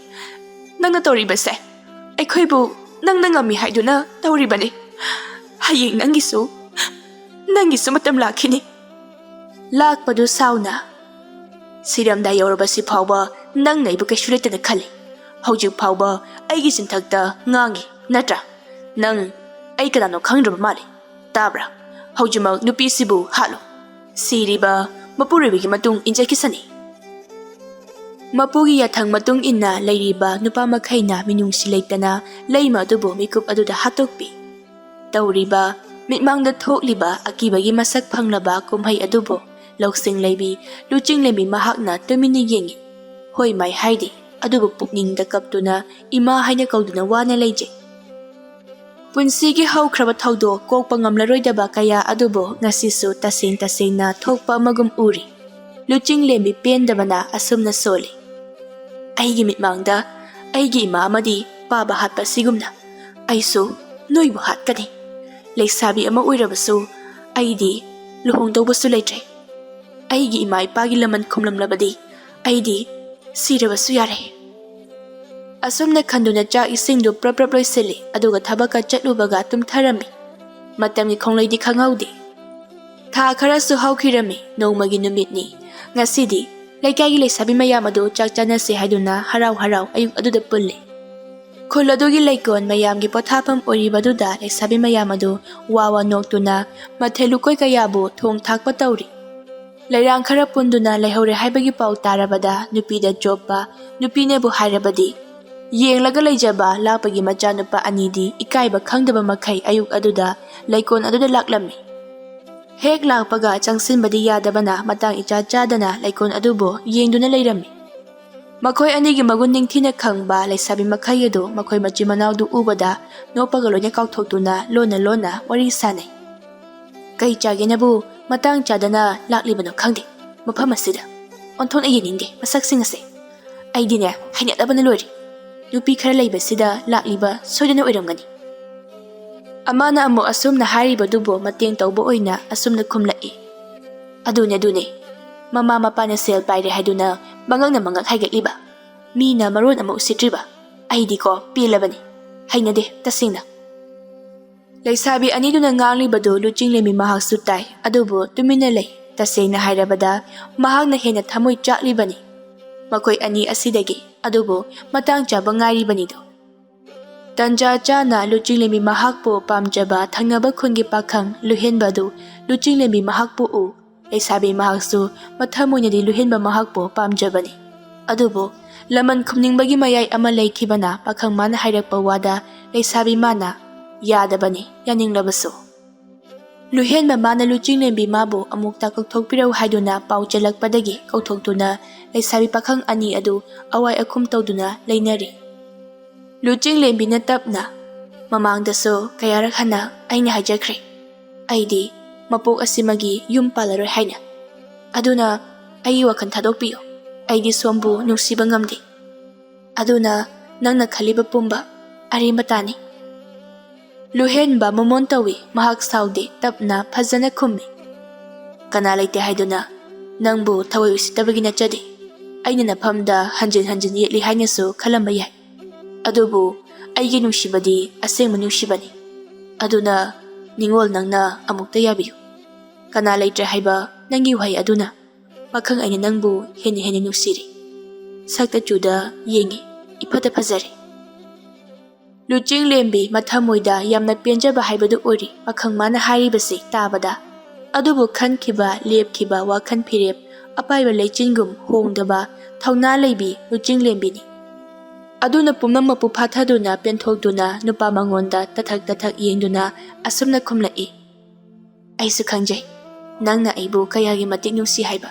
ꯅꯪꯅ ꯇꯧꯔꯤꯕꯁꯦ ꯑꯩꯈꯣꯏꯕꯨ ꯅꯪꯅ ꯉꯝꯃꯤ ꯍꯥꯏꯗꯨꯅ ꯇꯧꯔꯤꯕꯅꯤ꯫ ꯍꯌꯦꯡ ꯅꯪꯒꯤꯁꯨ, ꯅꯪꯒꯤꯁꯨ ꯃꯇꯝ ꯂꯥꯛꯈꯤꯅꯤ꯫" ꯂꯥꯛꯄꯗꯨ ꯁꯥꯎꯅ, "ꯁꯤꯔꯝꯗꯥꯏ ꯌꯧꯔꯕꯁꯤ ꯐꯥꯎꯕ ꯅꯪꯅ ꯑꯩꯕꯨ ꯀꯩꯁꯨ ꯂꯩꯇꯅ ꯈꯜꯂꯤ꯫ ꯍꯧꯖꯤꯛ ꯐꯥꯎꯕ ꯑꯩꯒꯤ ꯆꯤꯟꯊꯛꯇ ꯉꯥꯡꯉꯤ ꯅꯠꯇ꯭ꯔꯥ? ꯅꯪ ꯑꯩ ꯀꯅꯥꯅꯣ ꯈꯪꯗ꯭ꯔꯕ ꯃꯥꯜꯂꯤ꯫ ꯇꯥꯕ꯭ꯔꯥ? ꯍꯧꯖꯤꯛꯃꯛ ꯅꯨꯄꯤꯁꯤꯕꯨ ꯍꯥꯠꯂꯨ꯫ ꯁꯤꯔꯤꯕ ꯃꯄꯨꯔꯣꯏꯕꯒꯤ ꯃꯇꯨꯡ ꯏꯟꯖꯈꯤꯁꯅꯤ꯫" ꯃꯄꯨꯒꯤ ꯌꯥꯊꯪ ꯃꯇꯨꯡ ꯏꯟꯅ ꯂꯩꯔꯤꯕ ꯅꯨꯄꯥ ꯃꯈꯩꯅ ꯃꯤꯅꯨꯡꯁꯤ ꯂꯩꯇꯅ ꯂꯩꯃ ꯑꯗꯨꯕꯨ ꯃꯤꯀꯨꯞ ꯑꯗꯨꯗ ꯍꯥꯠꯇꯣꯛꯄꯤ꯫ ꯇꯧꯔꯤꯕ ꯃꯤꯠꯃꯥꯡꯗ ꯊꯣꯛꯂꯤꯕ ꯑꯀꯤꯕꯒꯤ ꯃꯁꯛ ꯐꯪꯂꯕ ꯀꯨꯝꯍꯩ ꯑꯗꯨꯕꯨ ꯂꯧꯁꯤꯡ ꯂꯩꯕꯤ ꯂꯨꯆꯤꯡ ꯂꯩꯕꯤ ꯃꯍꯥꯛꯅ ꯇꯨꯃꯤꯟꯅ ꯌꯦꯡꯉꯤ꯫ ꯍꯣꯏ ꯃꯥꯏ ꯍꯥꯏꯗꯦ, ꯑꯗꯨꯕꯨ ꯄꯨꯛꯅꯤꯡꯗ ꯀꯞꯇꯨꯅ ꯏꯃꯥ ꯍꯥꯏꯅ ꯀꯧꯗꯨꯅ ꯋꯥꯅ ꯂꯩꯖꯩ꯫ ꯄꯨꯟꯁꯤꯒꯤ ꯍꯧꯈ꯭ꯔꯕ ꯊꯧꯗꯣꯛ ꯀꯣꯛꯄ ꯉꯝꯂꯔꯣꯏꯗꯕ ꯀꯌꯥ ꯑꯗꯨꯕꯨ ꯉꯁꯤꯁꯨ ꯇꯁꯦꯡ ꯇꯁꯦꯡꯅ ꯊꯣꯛꯄ ꯑꯃꯒꯨꯝ ꯎꯔꯤ꯫ ꯂꯨꯆꯤꯡ ꯂꯦꯝꯕꯤ ꯄꯦꯟꯗꯕꯅ ꯑꯁꯨꯝꯅ ꯁꯣꯜꯂꯤ, "ꯑꯩꯒꯤ ꯃꯤꯠꯃꯥꯡꯗ ꯑꯩꯒꯤ ꯏꯃꯥ ꯑꯃꯗꯤ ꯄꯥꯕ ꯍꯥꯠꯄ ꯑꯁꯤꯒꯨꯝꯅ ꯑꯩꯁꯨ ꯅꯣꯏꯕꯨ ꯍꯥꯠꯀꯅꯤ꯫ ꯂꯩꯁꯥꯕꯤ ꯑꯃ ꯑꯣꯏꯔꯕꯁꯨ ꯑꯩꯗꯤ ꯂꯨꯍꯣꯡꯗꯧꯕꯁꯨ ꯂꯩꯇ꯭ꯔꯦ꯫ ꯑꯩꯒꯤ ꯏꯃꯥ ꯏꯄꯥꯒꯤ ꯂꯃꯟ ꯈꯨꯝꯂꯝꯂꯕꯗꯤ ꯑꯩꯗꯤ ꯁꯤꯔꯕꯁꯨ ꯌꯥꯔꯦ꯫" ꯑꯁꯨꯝꯅ ꯈꯟꯗꯨꯅ ꯆꯥꯛ ꯏꯁꯤꯡꯗꯨ ꯄ꯭ꯔꯞ ꯄ꯭ꯔꯞ ꯂꯣꯏꯁꯤꯜꯂꯤ, ꯑꯗꯨꯒ ꯊꯕꯛꯀ ꯆꯠꯂꯨꯕꯒ ꯇꯨꯝꯊꯔꯝꯃꯤ꯫ ꯃꯇꯝꯒꯤ ꯈꯣꯡꯂꯩꯗꯤ ꯈꯪꯍꯧꯗꯦ꯫ ꯊꯥ ꯈꯔꯁꯨ ꯍꯧꯈꯤꯔꯝꯃꯤ꯫ ꯅꯣꯡꯃꯒꯤ ꯅꯨꯃꯤꯠꯅꯤ꯫ ꯉꯁꯤꯗꯤ ꯂꯩꯀꯥꯏꯒꯤ ꯂꯩꯁꯥꯕꯤ ꯃꯌꯥꯝ ꯑꯗꯨ ꯆꯥꯛ ꯆꯥꯅꯁꯦ ꯍꯥꯏꯗꯨꯅ ꯍꯔꯥꯎ ꯍꯔꯥꯎ ꯑꯌꯨꯛ ꯑꯗꯨꯗ ꯄꯨꯜꯂꯤ꯫ ꯈꯨꯜ ꯑꯗꯨꯒꯤ ꯂꯩꯀꯣꯜ ꯃꯌꯥꯝꯒꯤ ꯄꯣꯊꯥꯐꯝ ꯑꯣꯏꯔꯤꯕꯗꯨꯗ ꯂꯩꯁꯥꯕꯤ ꯃꯌꯥꯝ ꯑꯗꯨ ꯋꯥ ꯋꯥ ꯅꯣꯛꯇꯨꯅ ꯃꯊꯦꯜ ꯂꯨꯀꯣꯏ ꯀꯌꯥꯕꯨ ꯊꯣꯡ ꯊꯥꯛꯄ ꯇꯧꯔꯤ꯫ ꯂꯩꯔꯥꯡ ꯈꯔ ꯄꯨꯟꯗꯨꯅ ꯂꯩꯍꯧꯔꯦ ꯍꯥꯏꯕꯒꯤ ꯄꯥꯎ ꯇꯥꯔꯕꯗ ꯅꯨꯄꯤꯗ ꯆꯣꯞꯄ, ꯅꯨꯄꯤꯅꯕꯨ ꯍꯥꯏꯔꯕꯗꯤ ꯌꯦꯡꯂꯒ ꯂꯩꯖꯕ ꯂꯥꯛꯄꯒꯤ ꯃꯆꯥꯅꯨꯄꯥ ꯑꯅꯤꯗꯤ ꯏꯀꯥꯏꯕ ꯈꯪꯗꯕ ꯃꯈꯩ ꯑꯌꯨꯛ ꯑꯗꯨꯗ ꯂꯩꯀꯣꯜ ꯑꯗꯨꯗ ꯂꯥꯛꯂꯝꯃꯤ꯫ ꯍꯦꯛ ꯂꯥꯛꯄꯒ ꯆꯪꯁꯤꯟꯕꯗꯤ ꯌꯥꯗꯕꯅ ꯃꯇꯥꯡ ꯏꯆꯥ ꯆꯥꯗꯅ ꯂꯩꯀꯣꯜ ꯑꯗꯨꯕꯨ ꯌꯦꯡꯗꯨꯅ ꯂꯩꯔꯝꯃꯤ꯫ ꯃꯈꯣꯏ ꯑꯅꯤꯒꯤ ꯃꯒꯨꯟ ꯅꯤꯡꯊꯤꯅ ꯈꯪꯕ ꯂꯩꯁꯥꯕꯤ ꯃꯈꯩ ꯑꯗꯨ ꯃꯈꯣꯏ ꯃꯆꯤꯟ ꯃꯅꯥꯎꯗꯨ ꯎꯕꯗ ꯅꯣꯛꯄꯒ ꯂꯣꯏꯅ ꯀꯥꯎꯊꯣꯛꯇꯨꯅ ꯂꯣꯟꯅ ꯂꯣꯟꯅ ꯋꯥꯔꯤ ꯁꯥꯅꯩ꯫ "ꯀꯩ ꯆꯥꯒꯦꯅꯕꯨ ꯃꯇꯥꯡ ꯆꯥꯗꯅ ꯂꯥꯛꯂꯤꯕꯅꯣ ꯈꯪꯗꯦ꯫ ꯃꯐꯝ ꯑꯁꯤꯗ ꯑꯣꯟꯊꯣꯛꯅ ꯌꯦꯡꯅꯤꯡꯗꯦ ꯃꯁꯛꯁꯤꯡ ꯑꯁꯦ꯫ ꯑꯩꯗꯤꯅꯦ, ꯍꯩꯅꯗꯕꯅ ꯂꯣꯏꯔꯦ꯫ ꯅꯨꯄꯤ ꯈꯔ ꯂꯩꯕꯁꯤꯗ ꯂꯥꯛꯂꯤꯕ ꯁꯣꯏꯗꯅ ꯑꯣꯏꯔꯝꯒꯅꯤ꯫" ꯑꯃꯅ ꯑꯃꯨꯛ ꯑꯁꯨꯝꯅ ꯍꯥꯏꯔꯤꯕꯗꯨꯕꯨ ꯃꯇꯦꯡ ꯇꯧꯕ ꯑꯣꯏꯅ ꯑꯁꯨꯝꯅ ꯈꯨꯝꯂꯛꯏ꯫ "ꯑꯗꯨꯅꯦ, ꯑꯗꯨꯅꯦ꯫ ꯃꯃꯥ ꯃꯄꯥꯅ ꯁꯦꯜ ꯄꯥꯏꯔꯦ ꯍꯥꯏꯗꯨꯅ ꯃꯉꯛꯅ ꯃꯉꯛ ꯍꯥꯏꯒꯠꯂꯤꯕ꯫ ꯃꯤꯅ ꯃꯔꯣꯟ ꯑꯃ ꯎꯁꯤꯠꯇ꯭ꯔꯤꯕ꯫ ꯑꯩꯗꯤꯀꯣ ꯄꯦꯜꯂꯕꯅꯤ꯫ ꯍꯩꯅꯗꯦ ꯇꯁꯦꯡꯅ꯫" ꯂꯩꯁꯥꯕꯤ ꯑꯅꯤꯗꯨꯅ ꯉꯥꯡꯂꯤꯕꯗꯨ ꯂꯨꯆꯤꯡꯂꯦꯝꯕꯤ ꯃꯍꯥꯛꯁꯨ ꯇꯥꯏ, ꯑꯗꯨꯕꯨ ꯇꯨꯃꯤꯟꯅ ꯂꯩ꯫ ꯇꯁꯦꯡꯅ ꯍꯥꯏꯔꯕꯗ ꯃꯍꯥꯛꯅ ꯍꯦꯟꯅ ꯊꯃꯣꯏ ꯆꯥꯛꯂꯤꯕꯅꯤ꯫ ꯃꯈꯣꯏ ꯑꯅꯤ ꯑꯁꯤꯗꯒꯤ꯫ ꯑꯗꯨꯕꯨ ꯃꯇꯥꯡ ꯆꯥꯕ ꯉꯥꯏꯔꯤꯕꯅꯤꯗꯣ꯫ ꯇꯟꯖꯥ ꯆꯥꯅ ꯂꯨꯆꯤꯡꯂꯦꯝꯕꯤ ꯃꯍꯥꯛꯄꯨ ꯄꯥꯝꯖꯕ ꯊꯪꯅꯕ ꯈꯨꯟꯒꯤ ꯄꯥꯈꯪ ꯂꯨꯍꯦꯟꯕ ꯑꯗꯨ ꯂꯨꯆꯤꯡꯂꯦꯝꯕꯤ ꯃꯍꯥꯛꯄꯨ ꯎ꯫ ꯂꯩꯁꯥꯕꯤ ꯃꯍꯥꯛꯁꯨ ꯃꯊꯃꯣꯏꯅꯗꯤ ꯂꯨꯍꯦꯟꯕ ꯃꯍꯥꯛꯄꯨ ꯄꯥꯝꯖꯕꯅꯤ꯫ ꯑꯗꯨꯕꯨ ꯂꯃꯟ ꯈꯨꯝꯅꯤꯡꯕꯒꯤ ꯃꯌꯥꯏ ꯑꯃ ꯂꯩꯈꯤꯕꯅ ꯄꯥꯈꯪ ꯃꯥꯅ ꯍꯥꯏꯔꯛꯄ ꯋꯥꯗ ꯂꯩꯁꯥꯕꯤ ꯃꯥꯅ ꯌꯥꯗꯕꯅꯤ, ꯌꯥꯅꯤꯡꯂꯕꯁꯨ꯫ ꯂꯨꯍꯦꯟꯕ ꯃꯥꯅ ꯂꯨꯆꯤꯡꯂꯦꯝꯕꯤ ꯃꯥꯕꯨ ꯑꯃꯨꯛꯇ ꯀꯧꯊꯣꯛꯄꯤꯔꯛꯎ ꯍꯥꯏꯗꯨꯅ ꯄꯥꯎ ꯆꯦꯜꯂꯛꯄꯗꯒꯤ ꯀꯧꯊꯣꯛꯇꯨꯅ ꯂꯩꯁꯥꯕꯤ ꯄꯥꯈꯪ ꯑꯅꯤ ꯑꯗꯨ ꯑꯋꯥꯏ ꯑꯈꯨꯝ ꯇꯧꯗꯨꯅ ꯂꯩꯅꯔꯤ꯫ ꯂꯨꯆꯤꯡꯂꯦꯝꯕꯤꯅ ꯇꯞꯅ, "ꯃꯃꯥꯡꯗꯁꯨ ꯀꯌꯥꯔꯛ ꯍꯟꯅ ꯑꯩꯅ ꯍꯥꯏꯖꯈ꯭ꯔꯦ, ꯑꯩꯗꯤ ꯃꯄꯣꯛ ꯑꯁꯤꯃꯒꯤ ꯌꯨꯝ ꯄꯥꯜꯂꯔꯣꯏ ꯍꯥꯏꯅ꯫ ꯑꯗꯨꯅ ꯑꯩꯒꯤ ꯋꯥꯈꯜ ꯊꯥꯗꯣꯛꯄꯤꯌꯨ꯫ ꯑꯩꯗꯤ ꯁꯣꯝꯕꯨ ꯅꯨꯡꯁꯤꯕ ꯉꯝꯗꯦ꯫ ꯑꯗꯨꯅ ꯅꯪꯅ ꯈꯜꯂꯤꯕ ꯄꯨꯝꯕ ꯑꯔꯦꯝꯕ ꯇꯥꯅꯤ꯫" ꯂꯨꯍꯦꯟꯕ ꯃꯣꯃꯣꯟ ꯇꯧꯏ꯫ ꯃꯍꯥꯛ ꯁꯥꯎꯗꯦ, ꯇꯞꯅ ꯐꯖꯅ ꯈꯨꯝꯃꯤ꯫ "ꯀꯅꯥ ꯂꯩꯇꯦ ꯍꯥꯏꯗꯨꯅ? ꯅꯪꯕꯨ ꯊꯑꯣꯏ ꯎꯁꯤꯠꯇꯕꯒꯤ ꯅꯠꯆꯗꯦ꯫ ꯑꯩꯅ ꯅꯐꯝꯗ ꯍꯟꯖꯤꯟ ꯍꯟꯖꯤꯟ ꯌꯦꯠꯂꯤ ꯍꯥꯏꯅꯁꯨ ꯈꯜꯂꯝꯕ ꯌꯥꯏ꯫ ꯑꯗꯨꯕꯨ ꯑꯩꯒꯤ ꯅꯨꯡꯁꯤꯕꯗꯤ ꯑꯁꯦꯡꯕ ꯅꯨꯡꯁꯤꯕꯅꯤ꯫ ꯑꯗꯨꯅ ꯅꯤꯡꯉꯣꯜ ꯅꯪꯅ ꯑꯃꯨꯛꯇ ꯌꯥꯕꯤꯌꯨ꯫" ꯀꯅꯥ ꯂꯩꯇ꯭ꯔꯦ ꯍꯥꯏꯕ ꯅꯪꯒꯤ ꯋꯥꯍꯩ ꯑꯗꯨꯅ ꯄꯥꯈꯪ ꯑꯩꯅ ꯅꯪꯕꯨ ꯍꯦꯟꯅ ꯍꯦꯟꯅ ꯅꯨꯡꯁꯤꯔꯦ꯫ ꯁꯛꯇ ꯆꯨꯗ ꯌꯦꯡꯉꯤ, ꯏꯐꯗ ꯐꯖꯔꯦ꯫ ꯂꯨꯆꯤꯡꯂꯦꯝꯕꯤ ꯃꯊꯃꯣꯏꯗ ꯌꯥꯝꯅ ꯄꯦꯟꯖꯕ ꯍꯥꯏꯕꯗꯨ ꯑꯣꯏꯔꯤ ꯄꯥꯈꯪ ꯃꯥꯅ ꯍꯥꯏꯔꯤꯕꯁꯤ ꯇꯥꯕꯗ꯫ ꯑꯗꯨꯕꯨ ꯈꯟꯈꯤꯕ ꯂꯦꯞꯈꯤꯕ ꯋꯥꯈꯜ ꯐꯤꯔꯦꯞ ꯑꯄꯥꯏꯕ ꯂꯩꯆꯤꯟꯒꯨꯝ ꯍꯣꯡꯗꯕ ꯊꯧꯅꯥ ꯂꯩꯕꯤ ꯂꯨꯆꯤꯡꯂꯦꯝꯕꯤꯅꯤ꯫ ꯑꯗꯨꯅ ꯄꯨꯝꯅꯃꯛꯄꯨ ꯐꯥꯊꯗꯨꯅ ꯄꯦꯟꯊꯣꯛꯇꯨꯅ ꯅꯨꯄꯥ ꯃꯉꯣꯟꯗ ꯇꯊꯛ ꯇꯊꯛ ꯌꯦꯡꯗꯨꯅ ꯑꯁꯨꯝꯅ ꯈꯨꯝꯂꯛꯏ, "ꯑꯩꯁꯨ ꯈꯪꯖꯩ ꯅꯪꯅ ꯑꯩꯕꯨ ꯀꯌꯥꯒꯤ ꯃꯇꯤꯛ ꯅꯨꯡꯁꯤ ꯍꯥꯏꯕ꯫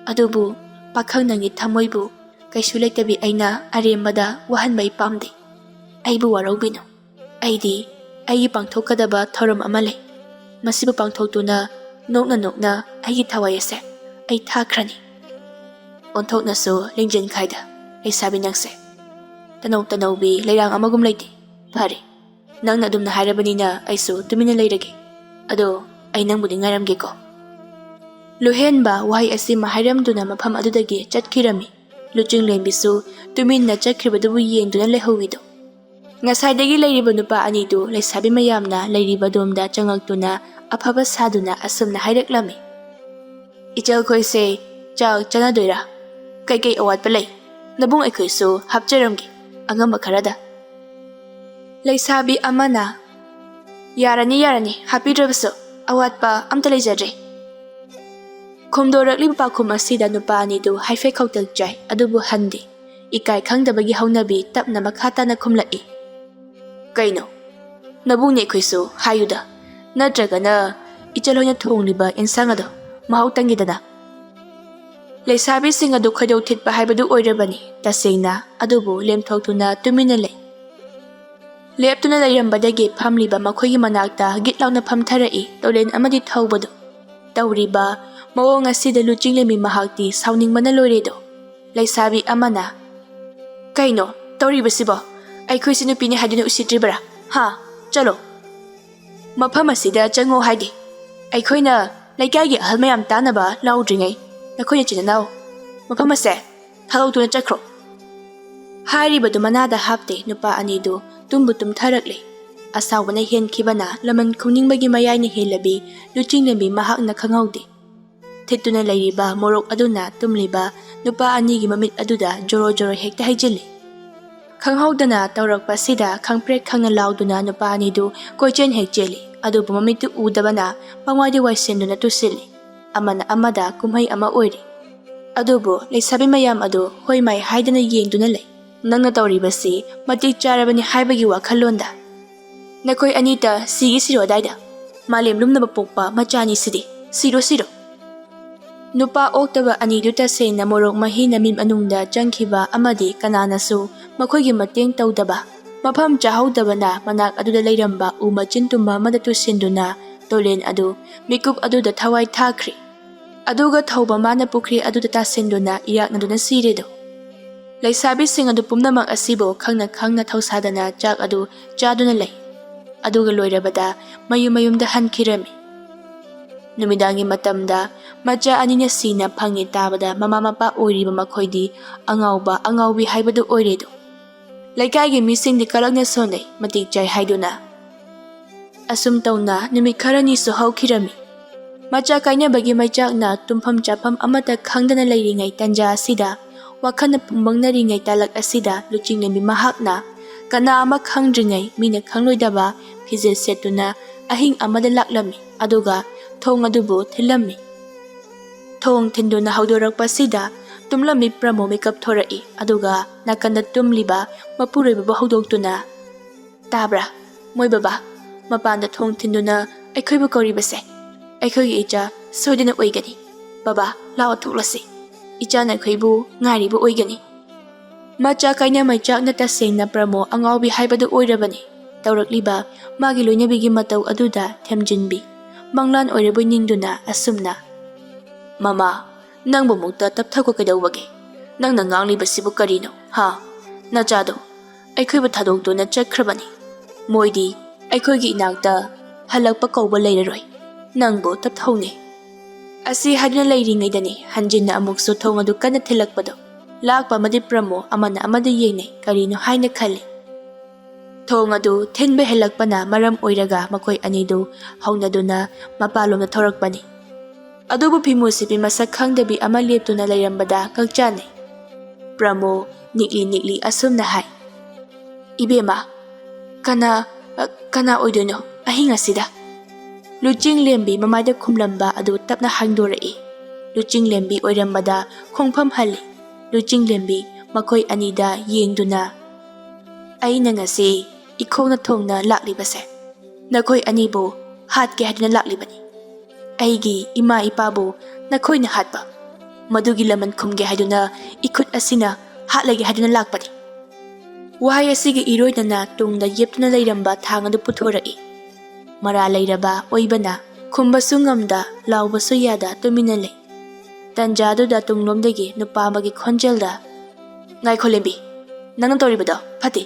ꯑꯗꯨꯕꯨ ꯄꯥꯈꯪ ꯅꯪꯒꯤ ꯊꯃꯣꯏꯕꯨ ꯀꯩꯁꯨ ꯂꯩꯇꯕꯤ ꯑꯩꯅ ꯑꯔꯦꯝꯕꯗ ꯋꯥꯍꯟꯕ ꯑꯩ ꯄꯥꯝꯗꯦ꯫ ꯑꯩꯕꯨ ꯋꯥꯔꯧꯕꯤꯅꯨ꯫ ꯑꯩꯗꯤ ꯑꯩꯒꯤ ꯄꯥꯡꯊꯣꯛꯀꯗꯕ ꯊꯧꯔꯝ ꯑꯃ ꯂꯩ꯫ ꯃꯁꯤꯕꯨ ꯄꯥꯡꯊꯣꯛꯇꯨꯅ ꯅꯣꯛꯅ ꯅꯣꯛꯅ ꯑꯩꯒꯤ ꯊꯋꯥꯏ ꯑꯁꯦ ꯑꯩ ꯊꯥꯈ꯭ꯔꯅꯤ꯫" ꯑꯣꯟꯊꯣꯛꯅꯁꯨ ꯂꯤꯡꯖꯦꯜ ꯈꯥꯏꯗ ꯂꯩꯁꯥꯕꯤ ꯅꯪꯁꯦ꯫ ꯇꯅꯧ ꯇꯅꯧꯕꯤ ꯂꯩꯔꯥꯡ ꯑꯃꯒꯨꯝ ꯂꯩꯇꯦ꯫ ꯐꯔꯦ, ꯅꯪꯅ ꯑꯗꯨꯝꯅ ꯍꯥꯏꯔꯕꯅꯤꯅ ꯑꯩꯁꯨ ꯇꯨꯃꯤꯟꯅ ꯂꯩꯔꯒꯦ꯫ ꯑꯗꯣ ꯑꯩ ꯅꯪꯕꯨꯗꯤ ꯉꯥꯏꯔꯝꯒꯦꯀꯣ꯫ ꯂꯨꯍꯦꯟꯕ ꯋꯥꯍꯩ ꯑꯁꯤꯃ ꯍꯥꯏꯔꯝꯗꯨꯅ ꯃꯐꯝ ꯑꯗꯨꯗꯒꯤ ꯆꯠꯈꯤꯔꯝꯃꯤ꯫ ꯂꯨꯆꯤꯡꯂꯦꯝꯕꯤꯁꯨ ꯇꯨꯃꯤꯟꯅ ꯆꯠꯈ꯭ꯔꯤꯕꯗꯨꯕꯨ ꯌꯦꯡꯗꯨꯅ ꯂꯩꯍꯧꯋꯤꯗꯣ꯫ ꯉꯁꯥꯏꯗꯒꯤ ꯂꯩꯔꯤꯕ ꯅꯨꯄꯥ ꯑꯅꯤꯗꯨ ꯂꯩꯁꯥꯕꯤ ꯃꯌꯥꯝꯅ ꯂꯩꯔꯤꯕ ꯑꯗꯣꯝꯗ ꯆꯪꯉꯛꯇꯨꯅ ꯑꯐꯕ ꯁꯥꯗꯨꯅ ꯑꯁꯨꯝꯅ ꯍꯥꯏꯔꯛꯂꯝꯃꯤ, "ꯏꯆꯜꯈꯣꯏꯁꯦ ꯆꯥꯛ ꯆꯥꯅꯗꯣꯏꯔꯥ? ꯀꯩꯀꯩ ꯑꯋꯥꯠꯄ ꯂꯩ? ꯅꯕꯨꯡ ꯑꯩꯈꯣꯏꯁꯨ ꯍꯥꯞꯆꯔꯝꯒꯦ ꯑꯉꯝꯕ ꯈꯔꯗ꯫" ꯂꯩꯁꯥꯕꯤ ꯑꯃꯅ, "ꯌꯥꯔꯅꯤ, ꯌꯥꯔꯅꯤ, ꯍꯥꯞꯄꯤꯗ꯭ꯔꯕꯁꯨ ꯑꯋꯥꯠꯄ ꯑꯝꯇ ꯂꯩꯖꯗ꯭ꯔꯦ꯫" ꯈꯨꯝꯗꯣꯔꯛꯂꯤꯕ ꯄꯥꯎꯈꯨꯝ ꯑꯁꯤꯗ ꯅꯨꯄꯥ ꯑꯅꯤꯗꯨ ꯍꯥꯏꯐꯦꯠ ꯈꯧꯇꯛ ꯆꯥꯏ, ꯑꯗꯨꯕꯨ ꯍꯟꯗꯦ꯫ ꯏꯀꯥꯏ ꯈꯪꯗꯕꯒꯤ ꯍꯧꯅꯕꯤ ꯇꯞꯅ ꯃꯈꯥ ꯇꯥꯅ ꯈꯨꯝꯂꯛꯏ, "ꯀꯩꯅꯣ? ꯅꯕꯨꯡꯅꯦ ꯑꯩꯈꯣꯏꯁꯨ ꯍꯥꯏꯌꯨꯗ, ꯅꯠꯇ꯭ꯔꯒꯅ ꯏꯆꯜ ꯍꯣꯏꯅ ꯊꯣꯡꯂꯤꯕ ꯑꯦꯟꯁꯥꯡ ꯑꯗꯣ ꯃꯍꯥꯎ ꯇꯪꯒꯦꯗꯅ?" ꯂꯩꯁꯥꯕꯤꯁꯤꯡ ꯑꯗꯨ ꯈꯣꯏꯗꯧ ꯊꯤꯠꯄ ꯍꯥꯏꯕꯗꯨ ꯑꯣꯏꯔꯕꯅꯤ ꯇꯁꯦꯡꯅ, ꯑꯗꯨꯕꯨ ꯂꯦꯝꯊꯣꯛꯇꯨꯅ ꯇꯨꯃꯤꯟꯅ ꯂꯩ꯫ ꯂꯦꯞꯇꯨꯅ ꯂꯩꯔꯝꯕꯗꯒꯤ ꯐꯝꯂꯤꯕ ꯃꯈꯣꯏꯒꯤ ꯃꯅꯥꯛꯇ ꯒꯤꯠ ꯂꯥꯎꯅ ꯐꯝꯊꯔꯛꯏ ꯇꯣꯂꯦꯟ ꯑꯃꯗꯤ ꯊꯧꯕꯗꯨ꯫ ꯇꯧꯔꯤꯕ ꯃꯑꯣꯡ ꯑꯁꯤꯗ ꯂꯨꯆꯤꯡꯂꯦꯝꯕꯤ ꯃꯍꯥꯛꯇꯤ ꯁꯥꯎꯅꯤꯡꯕꯅ ꯂꯣꯏꯔꯦꯗꯣ꯫ ꯂꯩꯁꯥꯕꯤ ꯑꯃꯅ, "ꯀꯩꯅꯣ ꯇꯧꯔꯤꯕꯁꯤꯕꯣ? ꯑꯩꯈꯣꯏꯁꯤ ꯅꯨꯄꯤꯅꯤ ꯍꯥꯏꯗꯨꯅ ꯎꯁꯤꯠꯇ꯭ꯔꯤꯕꯔꯥ? ꯍꯥ? ꯆꯠꯂꯣ꯫ ꯃꯐꯝ ꯑꯁꯤꯗ ꯆꯪꯉꯣ ꯍꯥꯏꯗꯦ꯫ ꯑꯩꯈꯣꯏꯅ ꯂꯩꯀꯥꯏꯒꯤ ꯑꯍꯜ ꯃꯌꯥꯝ ꯇꯥꯅꯕ ꯂꯥꯎꯗ꯭ꯔꯤꯉꯩ ꯅꯈꯣꯏ ꯅꯆꯤꯟ ꯅꯅꯥꯎ ꯃꯐꯝ ꯑꯁꯦ ꯊꯥꯗꯣꯛꯇꯨꯅ ꯆꯠꯈ꯭ꯔꯣ꯫" ꯍꯥꯏꯔꯤꯕꯗꯨ ꯃꯅꯥꯗ ꯍꯥꯞꯇꯦ ꯅꯨꯄꯥ ꯑꯅꯤꯗꯨ ꯇꯨꯝꯕꯨ ꯇꯨꯝꯊꯔꯛꯂꯦ꯫ ꯑꯁꯥꯎꯕꯅ ꯍꯦꯟꯈꯤꯕꯅ ꯂꯃꯟ ꯈꯨꯝꯅꯤꯡꯕꯒꯤ ꯃꯌꯥꯏꯅ ꯍꯦꯜꯂꯕꯤ ꯂꯨꯆꯤꯡꯂꯦꯝꯕꯤ ꯃꯍꯥꯛꯅ ꯈꯪꯍꯧꯗꯦ꯫ ꯊꯤꯠꯇꯨꯅ ꯂꯩꯔꯤꯕ ꯃꯣꯔꯣꯛ ꯑꯗꯨꯅ ꯇꯨꯝꯂꯤꯕ ꯅꯨꯄꯥ ꯑꯅꯤꯒꯤ ꯃꯃꯤꯠ ꯑꯗꯨꯗ ꯖꯣꯔꯣ ꯖꯣꯔꯣ ꯍꯦꯛꯇ ꯍꯩꯖꯤꯜꯂꯤ꯫ ꯈꯪꯍꯧꯗꯅ ꯇꯧꯔꯛꯄꯁꯤꯗ ꯈꯪꯄ꯭ꯔꯦꯛ ꯈꯪꯅ ꯂꯥꯎꯗꯨꯅ ꯅꯨꯄꯥ ꯑꯅꯤꯗꯨ ꯀꯣꯏꯆꯦꯟ ꯍꯦꯛ ꯆꯦꯜꯂꯤ꯫ ꯑꯗꯨꯕꯨ ꯃꯃꯤꯠꯇꯨ ꯎꯗꯕꯅ ꯄꯪꯋꯥꯏꯗ ꯋꯥꯏꯁꯤꯟꯗꯨꯅ ꯇꯨꯁꯤꯜꯂꯤ꯫ ꯑꯃꯅ ꯑꯃꯗ ꯀꯨꯝꯍꯩ ꯑꯃ ꯑꯣꯏꯔꯤ꯫ ꯑꯗꯨꯕꯨ ꯂꯩꯁꯥꯕꯤ ꯃꯌꯥꯝ ꯑꯗꯨ ꯍꯣꯏ ꯃꯥꯏ ꯍꯥꯏꯗꯅ ꯌꯦꯡꯗꯨꯅ ꯂꯩ꯫ "ꯅꯪꯅ ꯇꯧꯔꯤꯕꯁꯤ ꯃꯇꯤꯛ ꯆꯥꯔꯕꯅꯤ ꯍꯥꯏꯕꯒꯤ ꯋꯥꯈꯜꯂꯣꯟꯗ ꯅꯈꯣꯏ ꯑꯅꯤꯇ ꯁꯤꯒꯤ ꯁꯤꯔꯣ ꯑꯗꯥꯏꯗ? ꯃꯥꯂꯦꯝ ꯂꯨꯝꯅꯕ ꯄꯣꯛꯄ ꯃꯆꯥꯅꯤ ꯁꯤꯗꯤ꯫ ꯁꯤꯔꯣ, ꯁꯤꯔꯣ!" ꯅꯨꯄꯥ ꯑꯣꯛꯇꯕ ꯑꯅꯤꯗꯨ ꯇꯁꯦꯡꯅ ꯃꯣꯔꯣꯛ ꯃꯍꯤꯅ ꯃꯤꯠ ꯃꯅꯨꯡꯗ ꯆꯪꯈꯤꯕ ꯑꯃꯗꯤ ꯀꯅꯥꯅꯁꯨ ꯃꯈꯣꯏꯒꯤ ꯃꯇꯦꯡ ꯇꯧꯗꯕ, ꯃꯐꯝ ꯆꯥꯍꯧꯗꯕꯅ ꯃꯅꯥꯛ ꯑꯗꯨꯗ ꯂꯩꯔꯝꯕ ꯎ ꯃꯆꯤꯟ ꯇꯨꯝꯕ ꯑꯃꯗ ꯇꯨꯁꯤꯟꯗꯨꯅ ꯇꯣꯂꯦꯟ ꯑꯗꯨ ꯃꯤꯀꯨꯞ ꯑꯗꯨꯗ ꯊꯋꯥꯏ ꯊꯥꯈ꯭ꯔꯤ꯫ ꯑꯗꯨꯒ ꯊꯧꯕ ꯃꯥꯅ ꯄꯨꯈ꯭ꯔꯤ ꯑꯗꯨꯗ ꯇꯥꯁꯤꯟꯗꯨꯅ ꯏꯔꯥꯛꯅꯗꯨꯅ ꯁꯤꯔꯦꯗꯣ꯫ ꯂꯩꯁꯥꯕꯤꯁꯤꯡ ꯑꯗꯨ ꯄꯨꯝꯅꯃꯛ ꯑꯁꯤꯕꯨ ꯈꯪꯅ ꯈꯪꯅ ꯊꯧꯁꯥꯗꯅ ꯆꯥꯛ ꯑꯗꯨ ꯆꯥꯗꯨꯅ ꯂꯩ꯫ ꯑꯗꯨꯒ ꯂꯣꯏꯔꯕꯗ ꯃꯌꯨꯝ ꯃꯌꯨꯝꯗ ꯍꯟꯈꯤꯔꯝꯃꯤ꯫ ꯅꯨꯃꯤꯗꯥꯡꯒꯤ ꯃꯇꯝꯗ ꯃꯆꯥ ꯑꯅꯤꯅ ꯁꯤꯅ ꯐꯪꯉꯦ ꯇꯥꯕꯗ ꯃꯃꯥ ꯃꯄꯥ ꯑꯣꯏꯔꯤꯕ ꯃꯈꯣꯏꯗꯤ ꯑꯉꯥꯎꯕ ꯑꯉꯥꯎꯕꯤ ꯍꯥꯏꯕꯗꯨ ꯑꯣꯏꯔꯦꯗꯣ꯫ ꯂꯩꯀꯥꯏꯒꯤ ꯃꯤꯁꯤꯡꯗꯤ ꯀꯂꯛꯅ ꯁꯣꯟꯅꯩ, ꯃꯇꯤꯛ ꯆꯥꯏ ꯍꯥꯏꯗꯨꯅ꯫ ꯑꯁꯨꯝ ꯇꯧꯅ ꯅꯨꯃꯤꯠ ꯈꯔꯅꯤꯁꯨ ꯍꯧꯈꯤꯔꯝꯃꯤ꯫ ꯃꯆꯥ ꯀꯥꯏꯅꯕꯒꯤ ꯃꯩꯆꯥꯛꯅ ꯇꯨꯝꯐꯝ ꯆꯥꯐꯝ ꯑꯃꯠꯇ ꯈꯪꯗꯅ ꯂꯩꯔꯤꯉꯩ ꯇꯟꯖꯥ ꯑꯁꯤꯗ, ꯋꯥꯈꯜꯅ ꯄꯨꯝꯕꯪꯅꯔꯤꯉꯩ ꯇꯥꯂꯛ ꯑꯁꯤꯗ ꯂꯨꯆꯤꯡꯂꯦꯝꯕꯤ ꯃꯍꯥꯛꯅ ꯀꯅꯥ ꯑꯃ ꯈꯪꯗ꯭ꯔꯤꯉꯩ ꯃꯤꯅ ꯈꯪꯂꯣꯏꯗꯕ ꯐꯤꯖꯦꯠ ꯁꯦꯠꯇꯨꯅ ꯑꯍꯤꯡ ꯑꯃꯗ ꯂꯥꯛꯂꯝꯃꯤ꯫ ꯑꯗꯨꯒ ꯊꯣꯡ ꯑꯗꯨꯕꯨ ꯊꯤꯜꯂꯝꯃꯤ꯫ ꯊꯣꯡ ꯊꯤꯟꯗꯨꯅ ꯍꯧꯗꯣꯔꯛꯄꯁꯤꯗ ꯇꯨꯝꯂꯝꯃꯤ ꯄ꯭ꯔꯃꯣ ꯃꯤꯀꯞ ꯊꯣꯔꯛꯏ꯫ ꯑꯗꯨꯒ ꯅꯥꯀꯟꯗ ꯇꯨꯝꯂꯤꯕ ꯃꯄꯨꯔꯣꯏꯕꯕꯨ ꯍꯧꯗꯣꯛꯇꯨꯅ, "ꯇꯥꯕ꯭ꯔꯥ, ꯃꯣꯏ ꯕꯕꯥ? ꯃꯄꯥꯟꯗ ꯊꯣꯡ ꯊꯤꯟꯗꯨꯅ ꯑꯩꯈꯣꯏꯕꯨ ꯀꯧꯔꯤꯕꯁꯦ꯫ ꯑꯩꯈꯣꯏꯒꯤ ꯏꯆꯥ ꯁꯣꯏꯗꯅ ꯑꯣꯏꯒꯅꯤ꯫ ꯕꯕꯥ, ꯂꯥꯛꯑꯣ, ꯊꯣꯛꯂꯁꯤ꯫ ꯏꯆꯥ ꯅꯈꯣꯏꯕꯨ ꯉꯥꯏꯔꯤꯕ ꯑꯣꯏꯒꯅꯤ꯫" ꯃꯆꯥ ꯀꯥꯏꯅ ꯃꯩꯆꯥꯛꯅ ꯇꯁꯦꯡꯅ ꯄ꯭ꯔꯃꯣ ꯑꯉꯥꯎꯕꯤ ꯍꯥꯏꯕꯗꯨ ꯑꯣꯏꯔꯕꯅꯤ꯫ ꯇꯧꯔꯛꯂꯤꯕ ꯃꯥꯒꯤ ꯂꯣꯏꯅꯕꯤꯒꯤ ꯃꯇꯧ ꯑꯗꯨꯗ ꯊꯦꯝꯖꯤꯟꯕꯤ ꯃꯪꯂꯥꯟ ꯑꯣꯏꯔꯕꯣꯏ ꯅꯤꯡꯗꯨꯅ ꯑꯁꯨꯝꯅ, "ꯃꯃꯥ, ꯅꯪꯕꯨ ꯃꯨꯛꯇ ꯇꯞꯊꯧꯀꯣ ꯀꯩꯗꯧꯕꯒꯦ? ꯅꯪꯅ ꯉꯥꯡꯂꯤꯕꯁꯤꯕꯨ ꯀꯔꯤꯅꯣ, ꯍꯥ? ꯅꯆꯥꯗꯣ ꯑꯩꯈꯣꯏꯕꯨ ꯊꯥꯗꯣꯛꯇꯨꯅ ꯆꯠꯈ꯭ꯔꯕꯅꯤ꯫ ꯃꯣꯏꯗꯤ ꯑꯩꯈꯣꯏꯒꯤ ꯏꯅꯥꯛꯇ ꯍꯜꯂꯛꯄ ꯀꯧꯕ ꯂꯩꯔꯔꯣꯏ꯫ ꯅꯪꯕꯨ ꯇꯞꯊꯧꯅꯦ꯫" ꯑꯁꯤ ꯍꯥꯏꯗꯨꯅ ꯂꯩꯔꯤꯉꯩꯗꯅꯤ ꯍꯟꯖꯤꯟꯅ ꯑꯃꯨꯛꯁꯨ ꯊꯣꯡ ꯑꯗꯨ ꯀꯟꯅ ꯊꯤꯜꯂꯛꯄꯗꯣ꯫ ꯂꯥꯛꯄ ꯑꯃꯗꯤ ꯄ꯭ꯔꯃꯣ, ꯑꯃꯅ ꯑꯃꯗ ꯌꯦꯡꯅꯩ, ꯀꯔꯤꯅꯣ ꯍꯥꯏꯅ ꯈꯜꯂꯤ꯫ ꯊꯣꯡ ꯑꯗꯨ ꯊꯤꯟꯕ ꯍꯦꯜꯂꯛꯄꯅ ꯃꯔꯝ ꯑꯣꯏꯔꯒ ꯃꯈꯣꯏ ꯑꯅꯤꯗꯨ ꯍꯧꯅꯗꯨꯅ ꯃꯄꯥꯟꯂꯣꯝꯗ ꯊꯣꯔꯛꯄꯅꯤ꯫ ꯑꯗꯨꯕꯨ ꯐꯤꯃꯨ ꯁꯤꯄꯤ ꯃꯁꯛ ꯈꯪꯗꯕꯤ ꯑꯃ ꯂꯦꯞꯇꯨꯅ ꯂꯩꯔꯝꯕꯗ ꯉꯛꯆꯥꯅꯩ꯫ ꯄ꯭ꯔꯃꯣ ꯅꯤꯛꯂꯤ ꯅꯤꯛꯂꯤ ꯑꯁꯨꯝꯅ ꯍꯥꯏ, "ꯏꯕꯦꯝꯃ, ꯀꯅꯥ, ꯀꯅꯥ ꯑꯣꯏꯗꯣꯏꯅꯣ ꯑꯍꯤꯡ ꯑꯁꯤꯗ?" ꯂꯨꯆꯤꯡ ꯂꯦꯝꯕꯤ ꯃꯃꯥꯏꯗ ꯈꯨꯝꯂꯝꯕ ꯑꯗꯨ ꯇꯞꯅ ꯍꯥꯡꯗꯣꯔꯛꯏ꯫ ꯂꯨꯆꯤꯡ ꯂꯦꯝꯕꯤ ꯑꯣꯏꯔꯝꯕꯗ ꯈꯣꯡꯐꯝ ꯍꯜꯂꯤ꯫ ꯂꯨꯆꯤꯡ ꯂꯦꯝꯕꯤ ꯃꯈꯣꯏ ꯑꯅꯤꯗ ꯌꯦꯡꯗꯨꯅ, "ꯑꯩꯅ ꯉꯁꯤ ꯏꯈꯣꯡꯅ ꯊꯣꯡꯅ ꯂꯥꯛꯂꯤꯕꯁꯦ ꯅꯈꯣꯏ ꯑꯅꯤꯕꯨ ꯍꯥꯠꯀꯦ ꯍꯥꯏꯗꯨꯅ ꯂꯥꯛꯂꯤꯕꯅꯤ꯫ ꯑꯩꯒꯤ ꯏꯃꯥ ꯏꯄꯥꯕꯨ ꯅꯈꯣꯏꯅ ꯍꯥꯠꯄ, ꯃꯗꯨꯒꯤ ꯂꯃꯟ ꯈꯨꯝꯒꯦ ꯍꯥꯏꯗꯨꯅ ꯏꯈꯨꯠ ꯑꯁꯤꯅ ꯍꯥꯠꯂꯒꯦ ꯍꯥꯏꯗꯨꯅ ꯂꯥꯛꯄꯅꯤ꯫" ꯋꯥꯍꯩ ꯑꯁꯤꯒꯤ ꯏꯔꯣꯏꯅꯅ ꯇꯨꯡꯗ ꯌꯦꯞꯇꯨꯅ ꯂꯩꯔꯝꯕ ꯊꯥꯡ ꯑꯗꯨ ꯄꯨꯊꯣꯔꯛꯏ꯫ ꯃꯔꯥ ꯂꯩꯔꯕ ꯑꯣꯏꯕꯅ ꯈꯨꯝꯕꯁꯨ ꯉꯝꯗ, ꯂꯥꯎꯕꯁꯨ ꯌꯥꯗ ꯇꯨꯃꯤꯟꯅ ꯂꯩ꯫ ꯇꯟꯖꯥꯗꯨꯗ ꯇꯨꯡꯂꯣꯝꯗꯒꯤ ꯅꯨꯄꯥ ꯑꯃꯒꯤ ꯈꯣꯟꯖꯦꯜꯗ, "ꯉꯥꯏꯈꯣ ꯂꯦꯝꯕꯤ, ꯅꯪꯅ ꯇꯧꯔꯤꯕꯗꯣ ꯐꯠꯇꯦ꯫"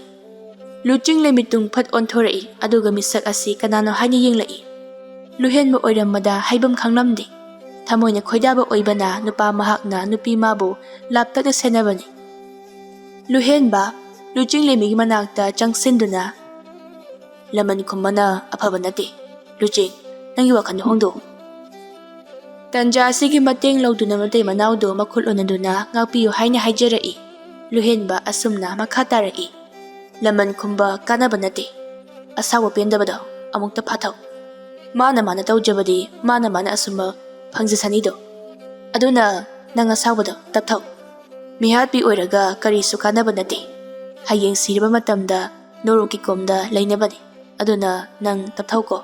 ꯂꯨꯆꯤꯡ ꯂꯦꯝꯕꯤ ꯇꯨꯡ ꯐꯠ ꯑꯣꯟꯊꯣꯔꯛꯏ, ꯑꯗꯨꯒ ꯃꯤꯁꯛ ꯑꯁꯤ ꯀꯅꯥꯅꯣ ꯍꯥꯏꯅ ꯌꯦꯡꯂꯛꯏ꯫ ꯂꯨꯍꯦꯟꯕ ꯑꯣꯏꯔꯝꯕꯗ ꯍꯥꯏꯐꯝ ꯈꯪꯂꯝꯗꯦ꯫ ꯊꯃꯣꯏꯅ ꯈꯣꯏꯗꯥꯕ ꯑꯣꯏꯕꯅ ꯅꯨꯄꯥ ꯃꯍꯥꯛꯅ ꯅꯨꯄꯤ ꯃꯥꯕꯨ ꯂꯥꯞꯇꯛꯅ ꯁꯦꯟꯅꯕꯅꯤ꯫ ꯂꯨꯍꯦꯟꯕ ꯂꯨꯆꯤꯡ ꯂꯦꯝꯕꯤꯒꯤ ꯃꯅꯥꯛꯇ ꯆꯪꯁꯤꯟꯗꯨꯅ, "ꯂꯃꯟ ꯈꯨꯝꯕꯅ ꯑꯐꯕ ꯅꯠꯇꯦ꯫ ꯂꯨꯆꯤꯡ, ꯅꯪꯒꯤ ꯋꯥꯈꯜ ꯍꯣꯡꯗꯣꯛꯎ꯫" ꯇꯟꯖꯥ ꯑꯁꯤꯒꯤ ꯃꯇꯦꯡ ꯂꯧꯗꯨꯅ ꯃꯇꯩ ꯃꯅꯥꯎꯗꯨ ꯃꯈꯨꯠ ꯎꯅꯗꯨꯅ ꯉꯥꯛꯄꯤꯌꯨ ꯍꯥꯏꯅ ꯍꯥꯏꯖꯔꯛꯏ꯫ ꯂꯨꯍꯦꯟꯕ ꯑꯁꯨꯝꯅ ꯃꯈꯥ ꯇꯥꯔꯛꯏ, "ꯂꯃꯟ ꯈꯨꯝꯕ ꯀꯥꯟꯅꯕ ꯅꯠꯇꯦ꯫ ꯑꯁꯥꯎꯕ ꯄꯦꯟꯗꯕꯗꯣ ꯑꯃꯨꯛꯇ ꯐꯥꯊꯧ꯫ ꯃꯥꯅ ꯃꯥꯅ ꯇꯧꯖꯕꯗꯤ ꯃꯥꯅ ꯃꯥꯅ ꯑꯁꯨꯝꯕ ꯐꯪꯖꯁꯅꯤꯗꯣ꯫ ꯑꯗꯨꯅ ꯅꯪ ꯑꯁꯥꯎꯕꯗꯣ ꯇꯞꯊꯧ꯫ ꯃꯤꯍꯥꯠꯄꯤ ꯑꯣꯏꯔꯒ ꯀꯔꯤꯁꯨ ꯀꯥꯟꯅꯕ ꯅꯠꯇꯦ꯫ ꯍꯌꯦꯡ ꯁꯤꯔꯕ ꯃꯇꯝꯗ ꯅꯣꯔꯣꯛꯀꯤ ꯀꯣꯝꯗ ꯂꯩꯅꯕꯅꯤ꯫ ꯑꯗꯨꯅ ꯅꯪ ꯇꯞꯊꯧꯀꯣ꯫"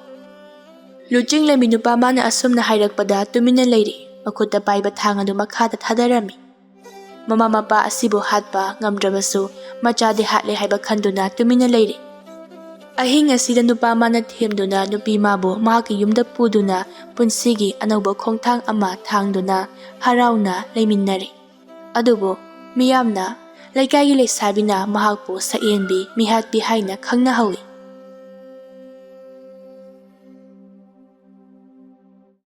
ꯂꯨꯆꯤꯡ ꯂꯦꯝꯕꯤ ꯅꯨꯄꯥ ꯃꯥꯅ ꯑꯁꯨꯝꯅ ꯍꯥꯏꯔꯛꯄꯗ ꯇꯨꯃꯤꯟꯅ ꯂꯩꯔꯤ꯫ ꯃꯈꯨꯠꯇ ꯄꯥꯏꯕ ꯊꯥꯡ ꯑꯗꯨ ꯃꯈꯥꯗ ꯊꯥꯗꯔꯝꯃꯤ꯫ ꯃꯃꯥ ꯃꯄꯥ ꯑꯁꯤꯕꯨ ꯍꯥꯠꯄ ꯉꯝꯗ꯭ꯔꯕꯁꯨ ꯃꯆꯥꯗꯤ ꯍꯥꯠꯂꯦ ꯍꯥꯏꯕ ꯈꯟꯗꯨꯅ ꯇꯨꯃꯤꯟꯅ ꯂꯩꯔꯤ꯫ ꯑꯍꯤꯡ ꯑꯁꯤꯗ ꯅꯨꯄꯥ ꯃꯥꯅ ꯊꯦꯝꯗꯨꯅ ꯅꯨꯄꯤ ꯃꯥꯕꯨ ꯃꯍꯥꯛꯀꯤ ꯌꯨꯝꯗ ꯄꯨꯗꯨꯅ ꯄꯨꯟꯁꯤꯒꯤ ꯑꯅꯧꯕ ꯈꯣꯡꯊꯥꯡ ꯑꯃ ꯊꯥꯡꯗꯨꯅ ꯍꯔꯥꯎꯅ ꯂꯩꯃꯤꯟꯅꯔꯤ꯫ ꯑꯗꯨꯕꯨ ꯃꯤꯌꯥꯝꯅ ꯂꯩꯀꯥꯏꯒꯤ ꯂꯩꯁꯥꯕꯤꯅ ꯃꯍꯥꯛꯄꯨ ꯁꯛꯍꯦꯟꯕꯤ, ꯃꯤꯍꯥꯠꯄꯤ ꯍꯥꯏꯅ ꯈꯪꯅꯍꯧꯏ꯫